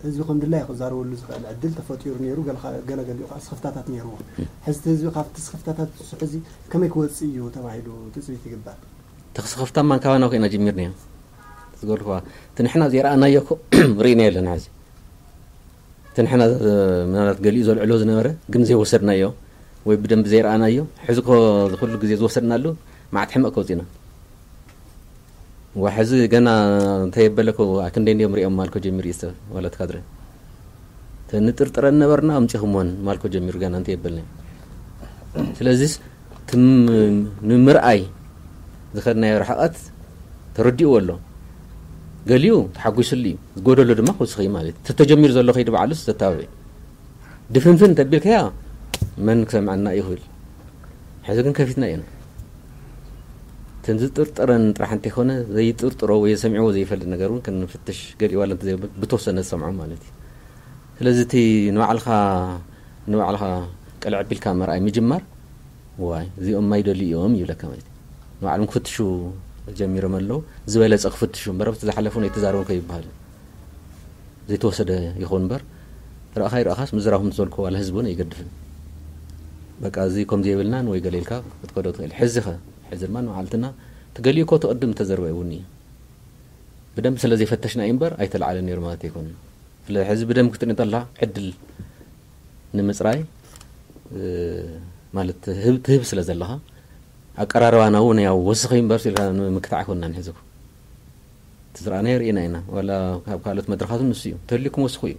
ህዝቢ ከም ድላዩ ክዛረበሉ ዝኽእል ዕድል ተፈጢሩ ነይሩ። ገለ ገሊኡ ከዓ ስኽፍታታት ነይርዎ። ሕዚ እቲ ህዝቢ ካብቲ ስኽፍታታት ንሱ ሕዚ ከመይ ክወፅእ እዩ ተባሂሉ ትፅቢት ይግባእ? እቲ ስኽፍታማ ካባና ኮይና ጀሚርናዮ። ዝገርኳ እቲ ንሕና ዘይረኣናዮ እኮ ርኢና የለና። ሕዚ እቲ ንሕና ምናልባት ገሊኡ ዘልዕሎ ዝነበረ ግን ዘይወሰድናዮ ወይ ብደንቢ ዘይረኣናዮ፣ ሕዚ እኮ ኩሉ ግዜ ዝወሰድናሉ መዓት ሕመቕ ከውፅእና። ዋ፣ ሕዚ ገና እንተየበለ እኮ ኣክንደይ እንዲዮም ሪኦም ማልኮ ጀሚሩ እዩ ሰብ ማለት ካድረ። ተንጥርጥረን ነበርና ኣምፂኹምወን ማልኮ ጀሚሩ ገና እንተየበልና። ስለዚስ ትም-፣ ንምርኣይ ዝኸድናዮ ርሕቐት ተረዲእዎ ኣሎ። ገሊኡ ተሓጒስሉ እዩ፣ ዝጎደሎ ድማ ክውስኽ እዩ ማለት እዩ። ተተጀሚሩ ዘሎ ከይዲ ባዕሉስ ዘተባብዕ ድፍንፍን ተቢልካያ መን ክሰምዐና እዩ ክብል። ሕዚ ግን ከፊትና ኢና። እተን ዝጥርጥረን ጥራሕ እንተይኮነ ዘይጥርጥሮ ወይ ሰሚዕዎ ዘይፈልጥ ነገር እውን ክንፍትሽ ገሊኡ ዋላ እንተዘይብል ብተወሰነ ዝሰምዖ ማለት እዩ። ስለዚ እቲ ንባዕልኻ ንባዕልኻ ቀልዕ ኣቢልካ ምርኣይ ምጅማር ዋይ እዚኦም ማይ ደልዩ እዮም ይብለካ ማለት እዩ። ንባዕሎም ክፍትሹ ጀሚሮም ኣለዉ። ዝበለጸ ክፍትሹ እምበር ኣብቲ ዝሓለፉ ኣይተዛረቡን ከይበሃል ዘይተወሰደ ይኸውን እምበር ረእኻ ይረእኻስ ምዝራኹም ትዘልኮ ዋላ ህዝቢ እውን ኣይገድፍን። በቃ እዚ ከምዚ የብልናን ወይ ገለ ኢልካ ክትከዶ ትኽእል። ሕዚ ኸ ሕዚ ድማ ንባዕልትና ትገሊኡ እኮ ትቕድም ተዘርበ እውን እዩ። ብደንብ ስለ ዘይፈተሽና እዩ እምበር ኣይተለዓለን ነይሩ ማለት ኣይኮንን። ስለ ሕዚ ብደንብ ክትርኢ እንተላ ዕድል ንምፅራይ ማለት ትህብ ትህብ ስለ ዘለኻ ኣቀራርባና እውን ያው ወስኺ እምበር ኢልካ ንምክታዕ ኣይኮንናን። ሕዚ እቲ ዝረኣናዮ ርኢና ኢና። ዋላ ካብ ካልኦት መድረኻት ንሱ እዩ ተልኩም ወስኹ እዩ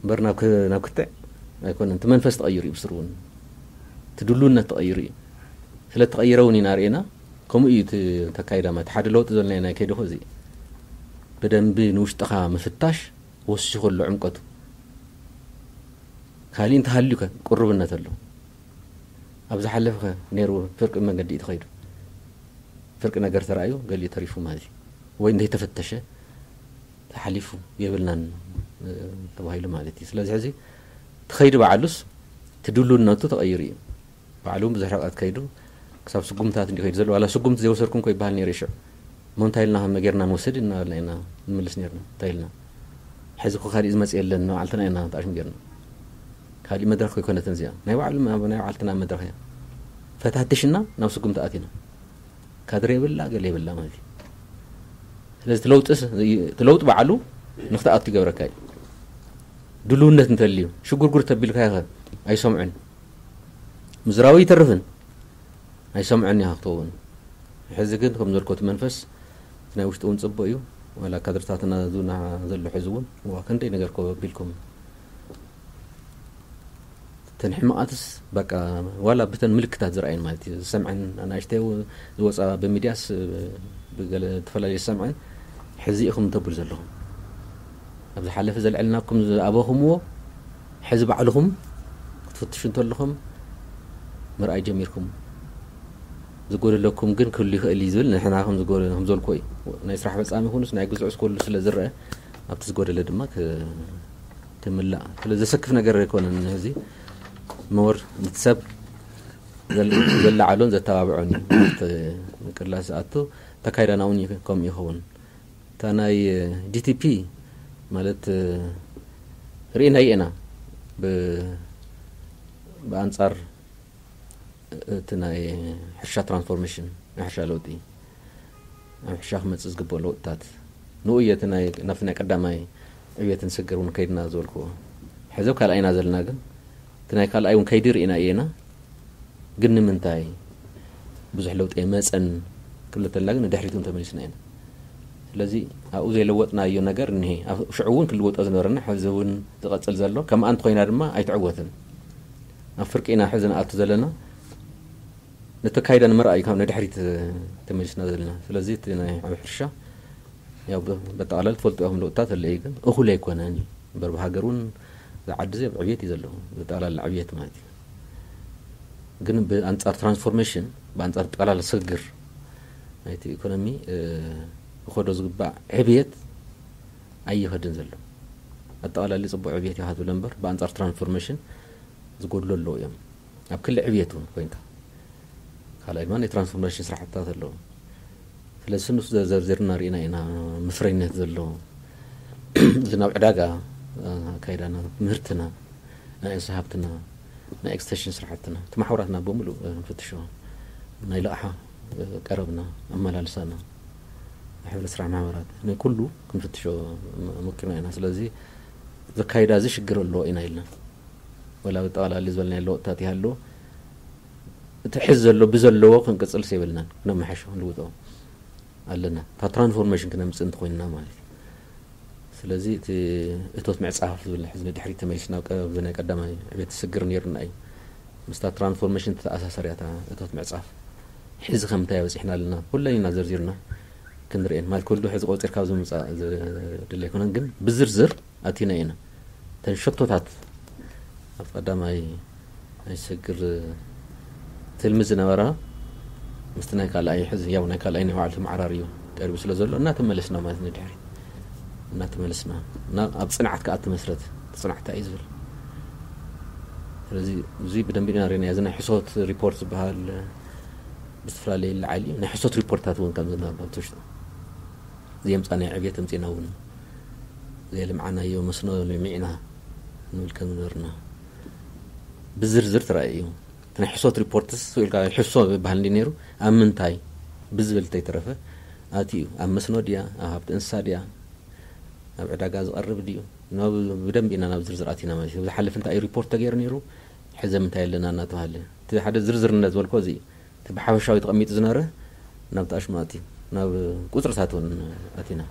እምበር ናብ ክ- ናብ ክትዕ ኣይኮነን። እቲ መንፈስ ተቐይሩ እዩ ብስሩ እውን እቲ ድሉነት ተቐይሩ እዩ። ስለ ተቐይረ እውን ኢና ርኢና። ከምኡ እዩ እቲ ተካይዳ ማለት ሓደ ለውጢ ዘለና ናይ ከይዲ እዚ ብደንቢ ንውሽጥኻ ምፍታሽ ወሲኹ ኣሎ ዕምቀቱ። ካሊእ እንተሃልዩ ከ ቅሩብነት ኣሎ። ኣብ ዝሓለፈ ከ ነይሩ ፍርቂ መገዲ እዩ ተኸይዱ። ፍርቂ ነገር ተራእዩ ገሊኡ ተሪፉ ማለት እዩ። ወይ እንተይተፈተሸ ተሓሊፉ የብልናን ተባሂሉ ማለት እዩ። ስለዚ ሕዚ ትኸይዲ ባዕሉስ ትድሉነቱ ተቐይሩ እዩ። ባዕሉ እውን ብዙሕ ርሕቀት ከይዱ ክሳብ ስጉምታት እንዲ ከይዱ ዘሎ ዋላ ስጉምቲ ዘይወሰድኩም እኮ ይበሃል ነይሩ ሽዑ። እሞ እንታይ ኢልና ከመ ጌርና ንወስድ እናበልና ኢና ንምልስ ነርና። እንታይ ኢልና ሕዚ እኮ ካሊእ ዝመፅእ የለን ንባዕልትና ኢና ተኣሽም ጌርና። ካሊእ መድረኽ ኣይኮነትን እዚኣ ናይ ባዕሉ ናይ ባዕልትና መድረኽ እያ። ፈታትሽና ናብ ስጉምቲ ኣቲና ካድረ የብላ ገለ የብላ ማለት እዩ። ስለዚ እቲ ለውጢ ባዕሉ ንክትኣቱ ይገብረካ እዩ። ድልውነት እንተልዩ ሽጉርጉር ተቢልካ ይኸ ኣይሰምዑን። ምዝራቡ ይተርፍን ኣይሰምዑን ኢኻ ክትኸውን። ሕዚ ግን ከም ዘልኮ እቲ መንፈስ እቲ ናይ ውሽጢ እውን ፅቡቅ እዩ። ዋላ ካድርታትና ዙና ዘሎ ሕዚ እውን ዋ ክንደይ ነገር ኮ ኣቢልኩም እተን ሕማቃትስ በቃ ዋላ ብተን ምልክታት ዝረኣየን ማለት እዩ ዝሰምዐን ኣናእሽተይ ዝወፃ ብሚድያስ ብገለ ተፈላለዩ ዝሰምዐን ሕዚ ኢኹም ተብሉ ዘለኹም ኣብ ዝሓለፈ ዘልዕልናኩም ዝኣበኹምዎ ሕዚ ባዕልኹም ክትፍትሹ እንተለኹም ምርኣይ ጀሚርኩም ዝጎደለኩም ግን ክህሉ ይኽእል እዩ ዝብል ንሕና ከም ዝበልኮ እዩ ናይ ስራሕ ፈፃሚ ይኹንስ ናይ ግዝዑስ ኩሉ ስለ ዝረአ ኣብቲ ዝጎደለ ድማ ክምላእ ስለ ዘሰክፍ ነገር ኣይኮነን። እዚ መወር እቲ ሰብ ዘለዓሎን ዘተባብዖን እዩ። ምቅላስ ዝኣቱ ተካይዳና እውን ከምኡ ይኸውን። እታ ናይ ጂቲፒ ማለት ርኢናዮ ኢና ብኣንፃር እቲ ናይ ሕርሻ ትራንስፎርሜሽን ናይ ሕርሻ ለውጢ ኣብ ሕርሻ ክመፅእ ዝግብኦ ለውጥታት ንኡ እየ እቲ ናይ ናብቲ ናይ ቀዳማይ ዕብየትን ስግር እውን ከይድና ዝበልክዎ ሕዚ ኣብ ካልኣይ ኢና ዘለና ግን እቲ ናይ ካልኣይ እውን ከይዲ ርኢና እየና ግን ንምንታይ ብዙሕ ለውጢ ኣይመፀን ክብለ ተልና ግን ንድሕሪት እውን ተመሊስና ኢና ስለዚ ኣብኡ ዘይለወጥናዮ ነገር እኒሄ ሽዑ እውን ክልወጦ ዝነበረና ሕዚ እውን ዝቐፅል ዘሎ ከምኣ እንተኮይና ድማ ኣይትዕወትን ኣብ ፍርቂ ኢና ሕዚ ንኣቱ ዘለና ነተካይዳ ንምርኣይ ካብ ንድሕሪት ተመሊስና ዘለና ስለዚ እቲ ናይ ኣብ ሕርሻ ያው በጠቃላል ትፈልጡ ኢኹም ለውጥታት ኣለየ ግን እኹል ኣይኮነን እዩ እምበር ብሃገር እውን ዝዓዲ እዚ ኣብ ዕብየት እዩ ዘለዎ ብጠቃላል ዕብየት ማለት እዩ ግን ብኣንፃር ትራንስፎርሜሽን ብኣንፃር ጠቃላል ስግግር ናይቲ ኢኮኖሚ ክኸዶ ዝግባእ ዕብየት ኣይኸድን ዘሎ ኣጠቃላሊ ፅቡቅ ዕብየት ይሃትብሎ እምበር ብኣንፃር ትራንስፎርሜሽን ዝጎድሎ ኣለዉ እዮም ኣብ ክሊ ዕብየት እውን ኮይንካ ካልኣይ ድማ ናይ ትራንስፎርሜሽን ስራሕትታት ኣለዉ ስለዚ ንሱ ዘርዚርና ርኢና ኢና ምፍረይነት ዘለዎ እዚ ናብ ዕዳጋ ኣካይዳና፣ ምህርትና፣ ናይ እንስሳ ሃብትና፣ ናይ ኤክስቴንሽን ስራሕትና፣ እቲ ማሕበራትና ብምሉእ ንፍትሾ። ናይ ልቕሓ ቀረብና፣ ኣመላልሳና፣ ናይ ሕብረት ስራሕ ማሕበራት፣ ንኩሉ ክንፍትሾ መኪና ኢና። ስለዚ ዘካይዳ እዚ ሽግር ኣለዎ ኢና ኢልና፣ ወላ ብጠቕላሊ ዝበልናዮ ለውጥታት ይሃሉ፣ እቲ ሕዚ ዘሎ ብዘለዎ ክንቅፅል የብልናን፣ ክነመሓሾ ክንልውጦ ኣለና። እታ ትራንስፎርሜሽን ክነምፅእ እንተኮይንና ማለት እዩ። ስለዚ እቲ እቶት ምዕፃፍ ዝብል ሕዚ ንድሕሪት ተመሊስና፣ ቀ- ብናይ ቀዳማይ ዕቤት ስግር ነይሩና እዩ። ምስታ ትራንስፎርሜሽን ተተኣሳሰር እያ እታ እቶት ምዕፃፍ። ሕዚ ከም እንታይ በፂሕና ኣለና፣ ኩለን ኢና ዘርዚርና ክንርእየን ማለት፣ ኩሉ ሕዚ ቆፂርካ ኣብዚ ምምፃእ ዘድሊ ኣይኮነን፣ ግን ብዝርዝር ኣቲና ኢና። እተን ሸቶታት ኣብ ቀዳማይ ናይ ስግር ትልሚ ዝነበራ ምስቲ ናይ ካልኣይ፣ ሕዚ ያው ናይ ካልኣይ ናይ ባዕሉ ተመዓራሪ እዩ ቀሪቡ ስለ ዘሎ፣ እናተመለስና ማለት ንድሕሪት እናተመለስና፣ እና ኣብ ፅንዓት ከዓ ትመስረት። እቲ ፅንዓት እንታይ እዩ ዝብል? ስለዚ እዚ ብደንቢ ኢና ርኢና። እዚ ናይ ሕሶት ሪፖርት ዝበሃል ብዝተፈላለየ ይለዓል እዩ። ናይ ሕሶት ሪፖርትታት እውን ከም ዝነበሩ ኣብቲ ውሽጡ፣ ዘየምፃናዮ ዕብየት ኣምፂና እውን፣ ዘየልምዓናዮ መስኖ ለሚዕና ንብል ከም ዝነበርና ብዝርዝር ተራእዩ እዩ። እቲ ናይ ሕሶት ሪፖርትስ ኢልካ ሕሶ ዝበሃል እንዲ ነይሩ፣ ኣብ ምንታይ ብዝብል እንተይተረፈ ኣትዩ፣ ኣብ መስኖ ድያ፣ ኣብ ሃብቲ እንስሳ ድያ፣ ኣብ ዕዳጋ ዝቐርብ ድዩ፣ ናብ ብደንብ ኢና ናብ ዝርዝር ኣቲና ማለት እዩ። ዝሓልፍ እንታይ እዩ ሪፖርት ተገይሩ ነይሩ፣ ሕዚ ምንታይ ኣለና እናተባሃለ፣ እቲ ሓደ ዝርዝርነት ዝበልኮ እዚ እዩ። እቲ ብሓፈሻዊ ተቐሚጡ ዝነበረ ናብ ተኣሽሙ ኣትዩ፣ ናብ ቁፅርታት እውን ኣቲና።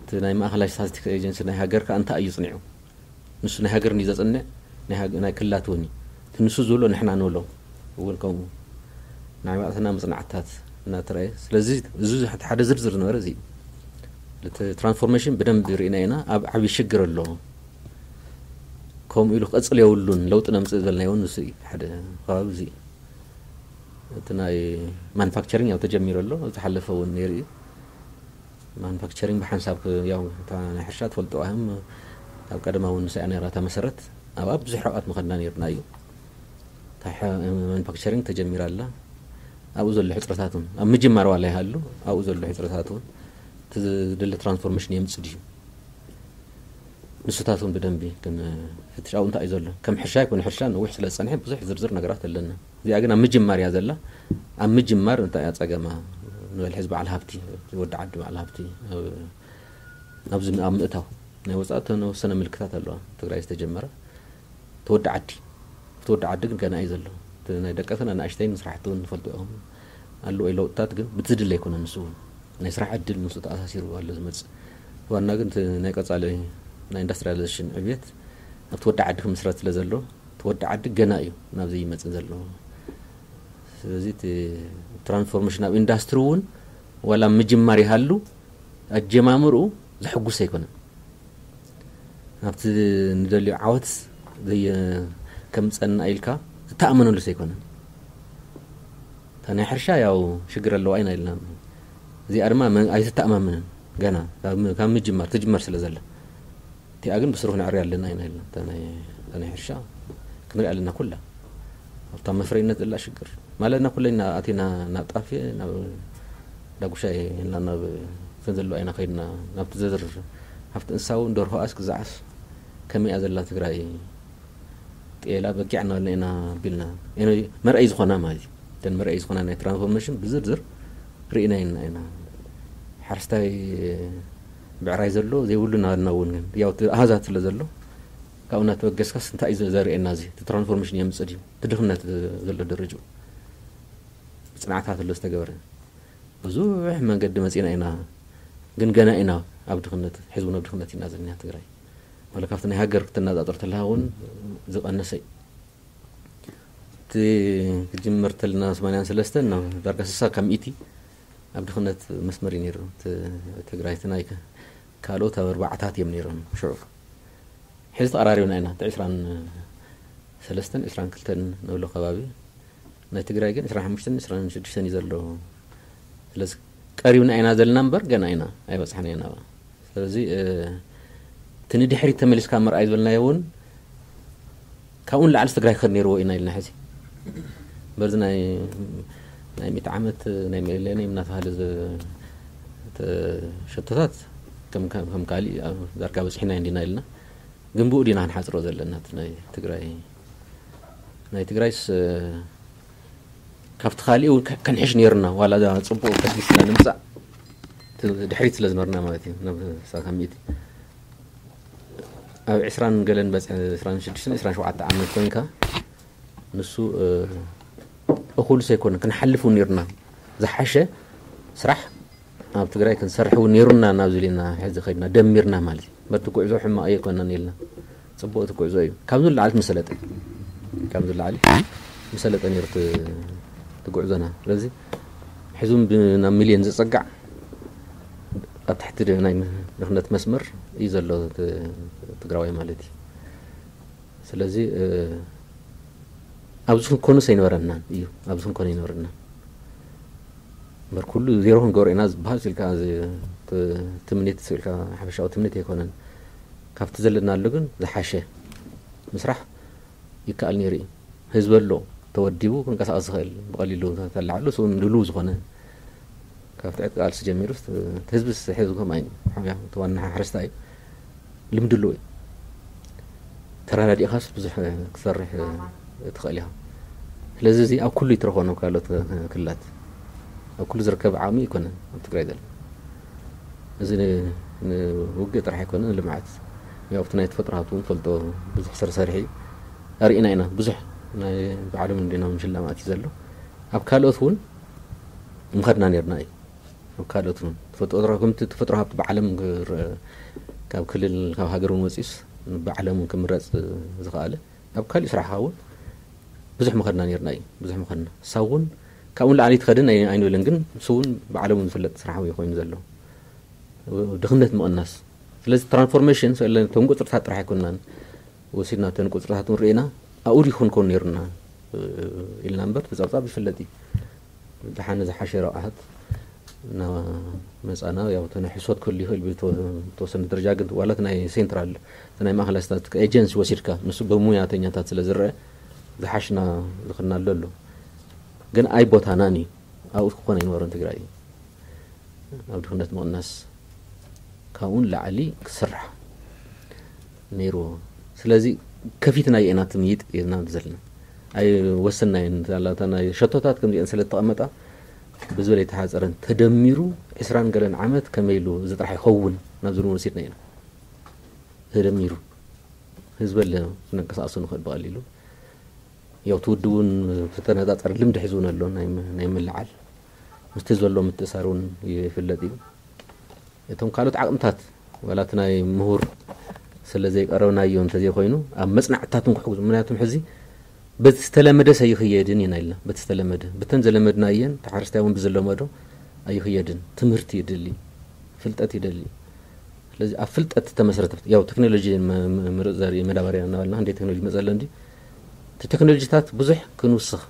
እቲ ናይ ማእኸላይ ስታቲስቲክስ ኤጀንሲ ናይ ሃገር ከዓ እንታይ እዩ ፅኒዑ? ንሱ ናይ ሃገር እንዲ ዘፅንዕ፣ ናይ ሃገ- ናይ ክልላት እውን እዩ። እቲ ንሱ ዝብሎ ንሕና ንብሎ እውን ከምኡ። ናይ ባዕልና መፅናዕትታት እናተረኣየ። ስለዚ እዚ ሓደ ዝርዝር ዝነበረ እዚ እዩ። እቲ ትራንስፎርሜሽን ብደንብ ርኢና ኢና፣ ኣብ ዓብዪ ሽግር ኣሎ። ከምኡ ኢሉ ክቐፅል የብሉን፣ ለውጢ ነምፅእ ዝበልናዮ እውን ንሱ እዩ። ሓደ ከባቢ እዚ እዩ። እቲ ናይ ማኑፋክቸሪንግ ያው ተጀሚሩ ኣሎ፣ ዝሓለፈ እውን ነይሩ እዩ። ማኑፋክቸሪንግ ብሓንሳብ ክ- ያው እታ ናይ ሕርሻ ትፈልጦ ኣህም ኣብ ቀደማ እውን ንሳ ነራ እታ መሰረት ኣብ ኣብ ብዙሕ ርሕቀት መኸድና ነርና እዩ። እታ ሐ- ማኑፋክቸሪንግ ተጀሚራ ኣላ። ኣብኡ ዘሎ ሕፅረታት እውን ኣብ ምጅማር ዋላ ይሃሉ፣ ኣብኡ ዘሎ ሕፅረታት እውን እቲ ዝደለ ትራንስፎርሜሽን የምፅእ ድዩ? ንሱታት እውን ብደንቢ ክንፍትሽ። ኣብኡ እንታይ እዩ ዘሎ? ከም ሕርሻ ይኩን ሕርሻ ነዊሕ ስለ ዝፀንሐ ብዙሕ ዝርዝር ነገራት ኣለና። እዚኣ ግን ኣብ ምጅማር እያ ዘላ። ኣብ ምጅማር እንታይ እያ ፀገማ? ንበል ሕዚ በዓል ሃብቲ፣ ወዲ ዓዲ በዓል ሃብቲ ኣብ- ኣብዚ ኣብ ምእታው ናይ ወፃኢ ተወሰነ ምልክታት ኣለዋ። ትግራይ ዝተጀመረ ተወዲ ዓዲ፣ እቲ ወዲ ዓዲ ግን ገና እዩ ዘሎ። እቲ ናይ ደቀትን ኣናእሽተይን ስራሕቲ እውን ንፈልጦ እዮም ኣለዎ። ለውጥታት ግን ብቲ ዝድለ ኣይኮነን። ንሱ እውን ናይ ስራሕ ዕድል ምስኡ ተኣሳሲሩ ኣሎ ዝመፅእ። ዋና ግን እቲ ናይ ቀፃሊ ናይ ኢንዱስትሪያላይዜሽን ዕብየት ኣብቲ ወዲ ዓዲ ክምስረት ስለ ዘሎ፣ እቲ ወዲ ዓዲ ገና እዩ ናብዚ ይመፅእ ዘሎ። ስለዚ እቲ ትራንስፎርሜሽን ኣብ ኢንዱስትሪ እውን ዋላ ምጅማር ይሃሉ፣ ኣጀማምርኡ ዘሐጉስ ኣይኮነን። ናብቲ ንደልዮ ዓወት ዘየ- ከም ዝፀንኣ ኢልካ እተኣመነሉ ኣይኮነን። እታ ናይ ሕርሻ ያው ሽግር ኣለዋ ኢና ኢልና፣ እዚኣ ድማ መ- ኣይትተኣማምንን። ገና ካብ ም- ካብ ምጅማር ትጅመር ስለ ዘላ፣ እቲኣ ግን ብስሩ ክንዕርያ ኣለና ኢና ኢልና። እታ ናይ እታ ናይ ሕርሻ ክንሪኣ ኣለና ኩላ። ኣብታ መፍረይነት ዘላ ሽግር ማለትና ኩለና ኣቲና ናብ ጣፍ፣ ናብ ዳጉሻ ኢልና ናብ እተን ዘለዋ ኢና ከይድና፣ ናብቲ ዘዝር ሃብቲ እንስሳ እውን ደርሆኣስ ክዛዓስ ከመይ እያ ዘላ ትግራይ፣ ጤላ በጊዕ እናበልና ኢና ኣቢልና። ኤኖ- መርኣይ ዝኾና ማለት እዩ። እተን መርኣይ ዝኾና ናይ ትራንስፎርሜሽን ብዝርዝር ርኢና ኢና ኢና። ሓረስታይ ብዕራይ ዘሎ ዘይብሉ እናበልና እውን ግን ያው እቲ ኣሃዛት ስለ ዘሎ ካብኡ እናተበገስካስ እንታይ እዩ ዘርእየና? እዚ እቲ ትራንስፎርሜሽን የምፅእ ድዩ? እቲ ድኽነት ዘሎ ደረጃ ብፅንዓታት ኣሎ ዝተገበረ። ብዙሕ መንገዲ መፂና ኢና፣ ግን ገና ኢና ኣብ ድኽነት፣ ሕዝቢ ናብ ድኽነት ኢና ዘለና ትግራይ። ዋላ ካብቲ ናይ ሃገር ክትነፃፀር ተለካ እውን ዝቐነሰ እዩ። እቲ ክጅምር ተለና ሰማንያን ሰለስተን ናብ ዳርጋ ስሳ ካብ ሚእቲ ኣብ ድኽነት መስመር እዩ ነይሩ። እቲ ትግራይ እቲ ናይ ከ- ካልኦት ኣብ ኣርባዕታት እዮም ነይሮም ሽዑ። ሕዚ ተቐራሪብና ኢና። እቲ ዕስራን ሰለስተን ዕስራን ክልተን ንብሎ ከባቢ፣ ናይ ትግራይ ግን ዕስራን ሓሙሽተን ዕስራን ሽዱሽተን እዩ ዘሎ። ስለዚ ቀሪብና ኢና ዘለና እምበር ገና ኢና ኣይበፃሕና ኢና። ስለዚ እ፣ እቲ ንድሕሪት ተመሊስካ ምርኣይ ዝበልናዮ እውን ካብኡ ንላዕሊ ትግራይ ክኸድ ነይርዎ ኢና ኢልና ሕዚ። በዚ ናይ ናይ ሚእቲ ዓመት ናይ ሚሌኒየም እናተባሃለ ዘ- ተ- ሸቶታት ከም ከም ከም ካሊእ ኣብ ዳርጋ በፂሕና እንዲና ኢልና፣ ግን ብኡ ዲና ክንሓፅሮ ዘለና? እቲ ናይ ትግራይ ናይ ትግራይስ ካብቲ ካሊእ እውን ከ- ከንሕሽ ነይርና። ዋላ እዛ ፅቡቅ ተግሊስና ንምፃእ፣ እቲ ድሕሪት ስለ ዝነበርና ማለት እዩ። ናብ ሳልሳ ሚእቲ ኣብ ዕስራን ገለን በፅሒ፣ ዕስራን ሽዱሽተን ዕስራን ሸውዓተ ዓመት ኮይንካ፣ ንሱ እኹልስ ኣይኮነ ክንሓልፍ እውን ነይሩና። ዝሓሸ ስራሕ ኣብ ትግራይ ክንሰርሕ እውን ነይሩና። ናብ ዝልና ሕዚ ከድና ደሚርና ማለት እዩ። በቲ ጉዕዞ ሕማቕ ኣይኮነን ኢልና፣ ፅቡቅ እቲ ጉዕዞ እዩ። ካብዚ ንላዕሊ መሰለጠ ካብዚ ንላዕሊ መሰለጠ ነይሩ እቲ እቲ ጉዕዞና። ስለዚ ሕዚ እውን ናብ ሚልዮን ዝፅጋዕ ኣብ ትሕቲ ናይ ድኽነት መስመር እዩ ዘሎ እቲ ትግራዋይ ማለት እዩ። ስለዚ ኣብዚ ክንኮንስ ኣይነበረናን እዩ። ኣብዚ ክንኮን ኣይነበረናን። እምበር ኩሉ ዜሮ ክንገብሮ ኢና ዝበሃል ስልካ ትምኒት ስልካ ሓፈሻዊ ትምኒት ኣይኮነን። ካብቲ ዘለና ኣሎ ግን ዝሓሸ ምስራሕ ይከኣል ነይሩ እዩ። ህዝቢ ኣሎ ተወዲቡ ክንቀሳቀስ ዝኽእል ብቐሊሉ ተላዕሉ፣ እሱ ድልው ዝኾነ ካብ ትዕት ቃልሲ ጀሚሩ ህዝቢ ሕዚ ከም ኣይ ዋና ሓረስታ እዩ። ልምዲ ኣለዎ እዩ። ተረዳዲእኻስ ብዙሕ ክሰርሕ ትኽእል ኢኻ። ስለዚ እዚ ኣብ ኩሉ ይትረኾ ናብ ካልኦት ክልላት ኣብ ኩሉ ዝርከብ ዓቕሚ ይኮነን ኣብ ትግራይ ዘሎ። እዚ ንውግእ ጥራሕ ኣይኮነ ንልምዓት ኣብቲ ናይ ተፈጥሮ ሃብቲ እውን ፈልጦ ብዙሕ ስር ሰርሒ ኣርኢና ኢና። ብዙሕ ናይ ባዕሎም እንዲና ምሽላማት እዩ ዘሎ። ኣብ ካልኦት እውን ምኸድና ነርና እዩ። ኣብ ካልኦት እውን ተፈጥሮ ከምቲ ተፈጥሮ ሃብቲ ብዓለም ካብ ክልል ካብ ሃገር እውን ወፂስ ብዓለም እውን ክምረፅ ዝኸኣለ ኣብ ካሊእ ስራሕካ እውን ብዙሕ ምኸድና ነርና እዩ። ብዙሕ ምኸድና እሳ እውን ካብኡ ንላዕሊ ትኸድን ኣይንብልን፣ ግን ንሱ እውን ብዓለም እውን ዝፍለጥ ስራሕ እዩ ኮይኑ ዘሎ። ድኽነት ምቕናስ። ስለዚ ትራንስፎርሜሽን እቶም ቁፅርታት ጥራሕ ኣይኮንናን ወሲድና፣ እተን ቁፅርታት እውን ርኢና ኣብኡ ዲኹን ከውን ነይሩና ኢልና እምበር ብፀብፃብ ይፍለጥ እዩ። ደሓን ዝሓሸ ረቕሓት እናመፃና ያው ተነሕሶት ክህሉ ይኽእል ብተወሰነ ደረጃ፣ ግን ዋላት ናይ ሴንትራል ናይ ማእኸላይ ስታቲስቲክ ኤጀንሲ ወሲድካ ንሱ ብሙያተኛታት ስለ ዝረአ ዝሓሽና ዝኽናሉ ኣሎ። ግን ኣይ ቦታናን እዩ ኣብኡ ክኾን ኣይነበሮን ትግራይ ኣብ ድኽነት ምቕናስ ካብኡን ላዕሊ ክስራሕ ነይርዎ። ስለዚ ከፊትና የና ትምይጥ ኢልና ዘለና ኣይ ወሰናየን ላታ ናይ ሸቶታት ከምዚአን ስለ ተቐመጣ ብዝበለ የተሓፀረን ተደሚሩ ዕስራን ገለን ዓመት ከመይ ኢሉ እዚ ጥራሕ ይኸውን ናብ ዝብል ወሲድና ኢና። ተደሚሩ ህዝቢ ኣለ ክነንቀሳቀሱ ንኽእል ብቐሊሉ ያው ትውድቡን ተተነፃፀር ልምዲ ሕዝውን ኣሎ ናይ ምልዓል ምስቲ ዘሎ ምትእሳር እውን ይፍለጥ እዩ። እቶም ካልኦት ዓቕምታት ዋላ እቲ ናይ ምሁር ስለ ዘይቀረብናዮ እንተዘይኮይኑ ኣብ መፅናዕትታት እውን ክሕግዙ ምክንያቱም ሕዚ በቲ ዝተለመደ ሰይኽየድን ኢና ኢልና በቲ ዝተለመደ ብተን ዘለመድናየን ተሓርስታይ እውን ብዝለመዶ ኣይኽየድን። ትምህርቲ ይድሊ፣ ፍልጠት ይደሊ። ስለዚ ኣብ ፍልጠት ተመስረተ ያው ቴክኖሎጂ ምርፅ ዘርኢ መዳበርያ እናበልና እንደ ቴክኖሎጂ መፀለ እንዲ እቲ ቴክኖሎጂታት ብዙሕ ክንውስኽ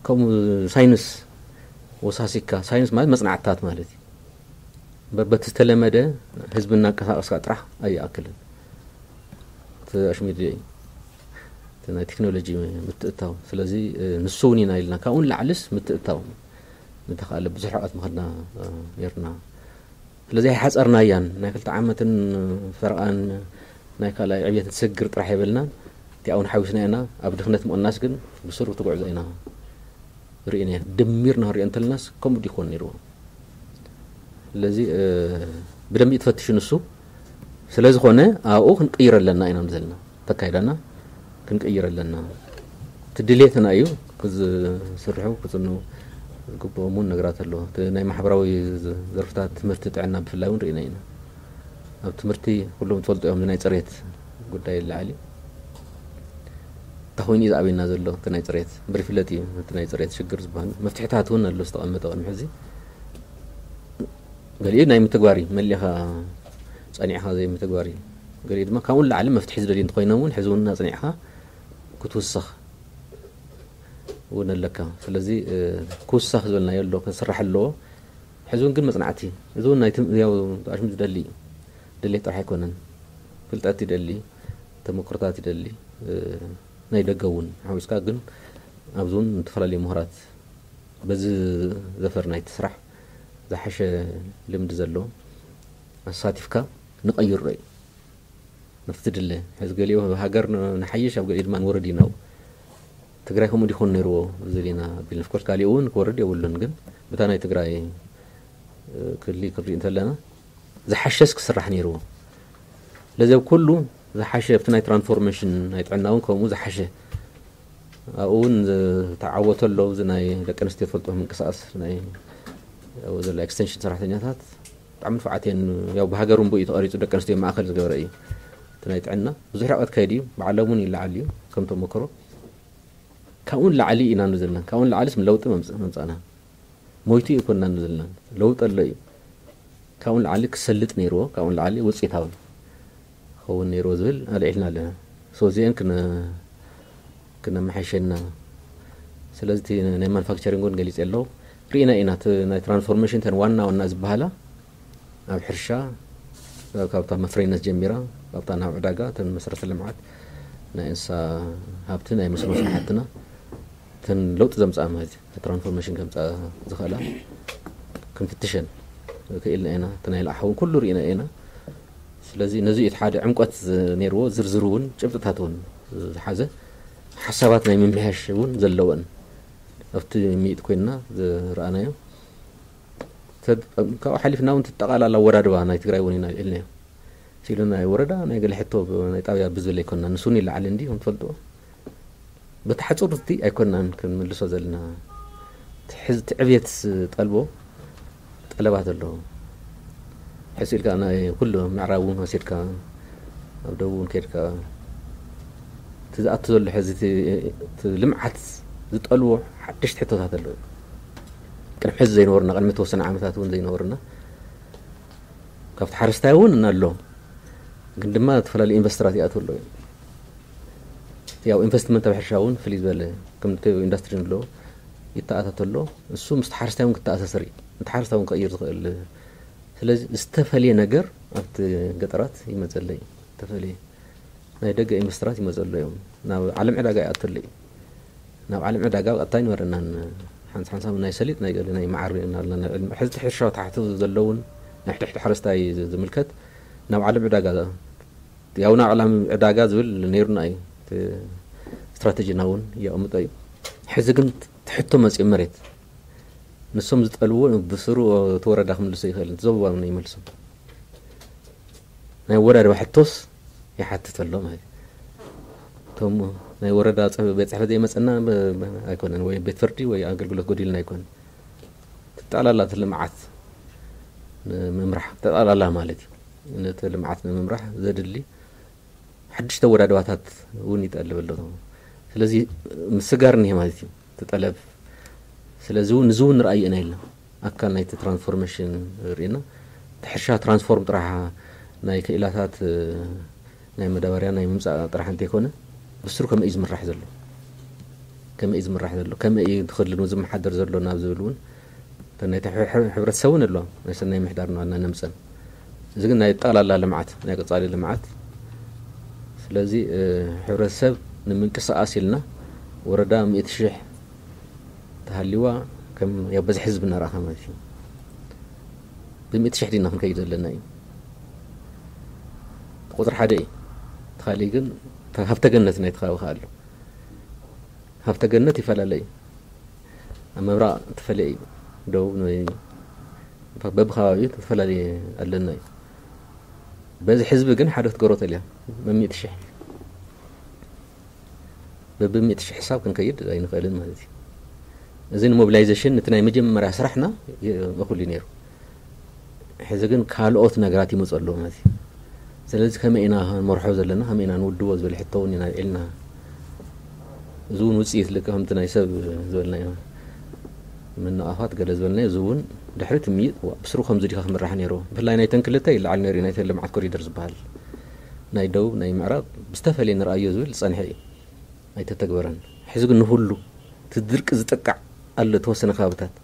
ከምኡ ሳይንስ ወሳሲካ ሳይንስ ማለት መፅናዕትታት ማለት እዩ። በበቲ ዝተለመደ ህዝቢ እናንቀሳቀስካ ጥራሕ ኣይኣክልን። እቲ ኣሽሚድ እዩ እቲ ናይ ቴክኖሎጂ ምትእታው። ስለዚ ንሱ እውን ኢና ኢልና ካብኡ ንላዕልስ ምትእታው ምተኻእለ ብዙሕ ርሕቀት ምኸድና ነርና። ስለዚ ኣይሓፀርናያን ናይ ክልተ ዓመትን ፈረቓን ናይ ካልኣይ ዕብየት ትስግር ጥራሕ የበልናን እቲኣ እውን ሓዊስና ኢና። ኣብ ድኽነት ምቕናስ ግን ብስሩ ትጉዕዞ ኢና ርኢና ደሚርና ክንሪኦ እንተልናስ ከምኡ ዲኮን ነይርዎ። ስለዚ ብደንቢ ትፈትሹ ንሱ ስለ ዝኾነ ኣብኡ ክንቅይር ኣለና ኢና ዘለና ተካይዳና ክንቅይር ኣለና። እቲ ድሌትና እዩ ክዝስርሑ ክፅኑ ዝግብኦም እውን ነገራት ኣለዎ። እቲ ናይ ማሕበራዊ ዘርፍታት ትምህርቲ ጥዕና ብፍላይ እውን ርኢና ኢና። ኣብ ትምህርቲ ኩሎም ትፈልጡ እዮም ናይ ፅሬት ጉዳይ ይለዓል እዩ። እንታይ ኮይኑ እዩ ዝኣበየና ዘሎ እቲ ናይ ፅሬት ብር ይፍለጥ እዩ። እቲ ናይ ፅሬት ሽግር ዝበሃል መፍትሕታት እውን ኣሎ ዝተቐመጠ ቅድሚ ሕዚ ገሊኡ ናይ ምትግባር እዩ መሊኻ ፀኒዕኻ ዘይምትግባር እዩ። ገሊኡ ድማ ካብኡ ንላዕሊ መፍትሒ ዝደልዩ እንተኮይኖም እውን ሕዚ እውን እናፅኒዕኻ ክትውስኽ እውን ኣለካ። ስለዚ ክውሳኽ ዝበልናዮ ኣሎ ክስራሕ ኣለዎ። ሕዚ እውን ግን መፅናዕቲ እዚ እውን ናይ ኣሽሙ ዝደሊ እዩ። ድሌት ጥራሕ ኣይኮነን። ፍልጠት ይደሊ፣ ተመክሮታት ይደሊ። ናይ ደገ እውን ሓዊስካ ግን ኣብዚ እውን ዝተፈላለዩ ምሁራት በዚ ዘፈር ናይቲ ስራሕ ዝሓሸ ልምዲ ዘለዎ ኣሳቲፍካ ንቐይሮ እዩ። ነፍቲ ድለ ሕዚ ገሊኡ ሃገር ንሓይሽ ኣብ ገሊኡ ድማ ንወረድ ኢና። ትግራይ ከምኡ ዲኾን ነይርዎ ዝል ኢና ቢል። ኦፍኮርስ ካሊኡ እውን ክወርድ የብሉን፣ ግን ብታ ናይ ትግራይ ክሊ ክንርኢ እንተለና ዝሓሸስ ክስራሕ ነይርዎ። ስለዚ ኣብ ኩሉ ዝሓሸ ኣብቲ ናይ ትራንስፎርሜሽን ናይ ጥዕና እውን ከምኡ ዝሓሸ ኣብኡ እውን ዝተዓወተ ኣሎ። እዚ ናይ ደቂ ኣንስትዮ ትፈልጦ ምንቅስቃስ ናይ ኣብኡ ዘሎ ኤክስቴንሽን ሰራሕተኛታት ብጣዕሚ ንፉዓት እየን። ያው ብሃገር እውን ብኡ እዩ ተቐሪፁ፣ ደቂ ኣንስትዮ ማእኸል ዝገበረ እዩ። እቲ ናይ ጥዕና ብዙሕ ርሕቀት ከይድ እዩ፣ ባዕሎም እውን ይለዓል እዩ ከም ተመክሮ። ካብኡ ንላዕሊ ኢና ንዘለና፣ ካብኡ ንላዕሊስ ለውጢ መምፃእና ሞይቱ ኣይኮንና ንዘለና፣ ለውጢ ኣሎ እዩ። ካብኡ ንላዕሊ ክሰልጥ ነይርዎ፣ ካብኡ ንላዕሊ ውፅኢታዊ ክኸውን ነይርዎ ዝብል ኣልዒልና ኣለና። እዚአን ክነመሓይሸና። ስለዚ ናይ ማኑፋክቸሪንግ እውን ገሊፀ ኣለዉ። ርኢና ኢና ናይ ትራንስፎርሜሽን ተን ዋና ዋና ዝበሃላ ኣብ ሕርሻ ካብታ መፍረይነት ጀሚራ ካብታ ናብ ዕዳጋ ተን መሰረተ ልምዓት ናይ እንስሳ ሃብቲ ናይ መስኖ ስራሕትና ተን ለውጢ ዘምፅኣ ማለት እዩ። ትራንስፎርሜሽን ከምፃ ዝኽእላ ክንፍትሸን ክኢልና ኢና። እቲ ናይ ልኣሓውን ኩሉ ርኢና ኢና። ስለዚ ነዚ እቲ ሓደ ዕምቆት ነይርዎ ዝርዝር እውን ጭብጥታት እውን ዝሓዘ ሓሳባት ናይ ምምሕያሽ እውን ዘለወን ኣብቲ ሚእት ኮይንና ዝረኣናዮ። ካብኡ ሓሊፍና እውን ትጠቓላላ ወዳድባ ናይ ትግራይ እውን ኢና ኢልናዮ። ሲሉ ናይ ወረዳ ናይ ገለ ሕቶ ናይ ጣብያ ብዝብል ኣይኮንና፣ ንሱን ይለዓል እንዲ ከም ትፈልጥዎ በቲ ሓፁርቲ ኣይኮንናን ክንምልሶ ዘለና። ትዕብየት ጠልቦ ጠለባት ኣለዎ። ሕዚ ኢልካ ናይ ኩሉ ምዕራብ እውን ወሲድካ ኣብ ደቡብ እውን ከድካ እቲ ዝኣቱ ዘሎ ሕዚ እቲ ልምዓት ዝጠልቦ ሓደሽቲ ሕቶታት ኣለዉ። ቅድሚ ሕዚ ዘይነበርና ቅድሚ ተወሰነ ዓመታት እውን ዘይነበርና ካብቲ ሓረስታይ እውን ኣሎ። ግን ድማ ዝተፈላለዩ ኢንቨስተራት ይኣትዉ ኣለዉ። ያው ኢንቨስትመንት ኣብ ሕርሻ እውን ፍልይ ዝበለ ከምቲ ኢንዱስትሪ ንብሎ ይተኣታተ ኣሎ። እሱ ምስቲ ሓረስታይ እውን ክተኣሳሰር እዩ። እቲ ሓረስታይ እውን ክቕይር ዝኽእል። ስለዚ ዝተፈልየ ነገር ኣብቲ ገጠራት ይመፀለይ ዝተፈልየ ናይ ደገ ኢንቨስተራት ይመፀሉ እዮም። ናብ ዓለም ዕዳጋ ይኣተሉ እዩ። ናብ ዓለም ዕዳጋ ቀጥታ ይንበረናን ሓንሳ ሓንሳ ናይ ሰሊጥ ናይ ገለ ናይ መዓር ርኢና ኣለና። ሕዚ ሕርሻ ታሕቲ ዘለውን ናይ ሕድሕድ ሓረስታይ ዝምልከት ናብ ዓለም ዕዳጋ ያው ናብ ዓለም ዕዳጋ ዝብል ነይሩና እዩ። ስትራቴጂና እውን የቕምጦ እዩ። ሕዚ ግን ትሕቶ መፅኡ መሬት ንሶም ዝጠልዎ ብስሩ ተወረዳ ክምልሶ ይኽእል ዘወዋም ይመልሶም ናይ ወዳድባ ሕቶስ ይሓትት ኣሎ ማለት እቶም ናይ ወረዳ ቤት ፅሕፈት ዘይመፀና ኣይኮነን ወይ ቤት ፍርዲ ወይ ኣገልግሎት ጎዲልና ኣይኮነን። ተጠላላት ልምዓት ንምምራሕ ተጠላላ ማለት እዩ። ነቲ ልምዓት ንምምራሕ ዘድሊ ሓድሽ ተወዳድባታት እውን ይጠልብ ኣሎ። ስለዚ ምስጋር እኒሄ ማለት እዩ ተጠለብ። ስለዚ እውን እዚ እውን ንርኣዩ ኢና ኢልና ኣካል ናይቲ ትራንስፎርሜሽን ርኢና እቲ ሕርሻ ትራንስፎርም ጥራሕ ናይ ክኢላታት ናይ መዳበርያ ናይ ምምፃእ ጥራሕ እንተይኮነ ብስሩ ከመይ እዩ ዝምራሕ ዘሎ ከመይ እዩ ዝምራሕ ዘሎ ከመይ እዩ ትኽልኑ ዝመሓደር ዘሎ ናብ ዝብል እውን እተን ናይቲ ሕብረተሰብ እውን ኣለዋ ናይ ሰናይ ምሕዳር ንዋና ነምፀን እዚ ግን ናይ ጠቕላላ ልምዓት ናይ ቀፃሊ ልምዓት ስለዚ ሕብረተሰብ ንምንቅስቃስ ኢልና ወረዳ ሚእቲ ሽሕ ተሃልይዋ ከም ያው በዚ ህዝቢ እናረኣኻ ማለት እዩ ብሚእቲ ሽሕ ዲና ክንከይድ ዘለና እዩ ቁፅሪ ሓደ እዩ ተኻሊ ግን ሃፍተ ገነት ናይ ተኻቢ ከኣሉ ሃፍተ ገነት ይፈላለ እዩ ኣብ ምብራቕ ተፈለየ እዩ ደቡብ በብከባቢኡ ተፈላለየ ኣለና እዩ በዚ ህዝቢ ግን ሓደ ክትገሮ ተልያ መሚእቲ ሽሕ በብሚእቲ ሽሕ ሕሳብ ክንከይድ ኣይንኽእልን ማለት እዩ እዚ ንሞቢላይዜሽን እቲ ናይ መጀመርያ ስራሕና እኹል እዩ ነይሩ ሕዚ ግን ካልኦት ነገራት ይመፁ ኣለዉ ማለት እዩ ስለዚ ከመይ ኢና ንመርሖ ዘለና ከመይ ኢና ንውድቦ ዝብል ሕቶ እውን ኢና ኣልዒልና እዚ እውን ውፅኢት ልክዕ ከምቲ ናይ ሰብ ዝበልናዮ ምንቓፋት ገለ ዝበልናዮ እዚ እውን ድሕሪ ትምይጥ ብስሩ ከምዚ ዲኻ ክምራሕ ነይርዎ ብፍላይ ናይተን ክልተ ይለዓል ነይሩ እዩ ናይተን ልምዓት ኮሪደር ዝበሃል ናይ ደቡብ ናይ ምዕራብ ብዝተፈለየ ንርኣዮ ዝብል ዝፀንሐ እዩ ኣይተተግበረን ሕዚ ግን ንሁሉ እቲ ድርቂ ዝጠቃዕ ኣሎ ተወሰነ ከባብታት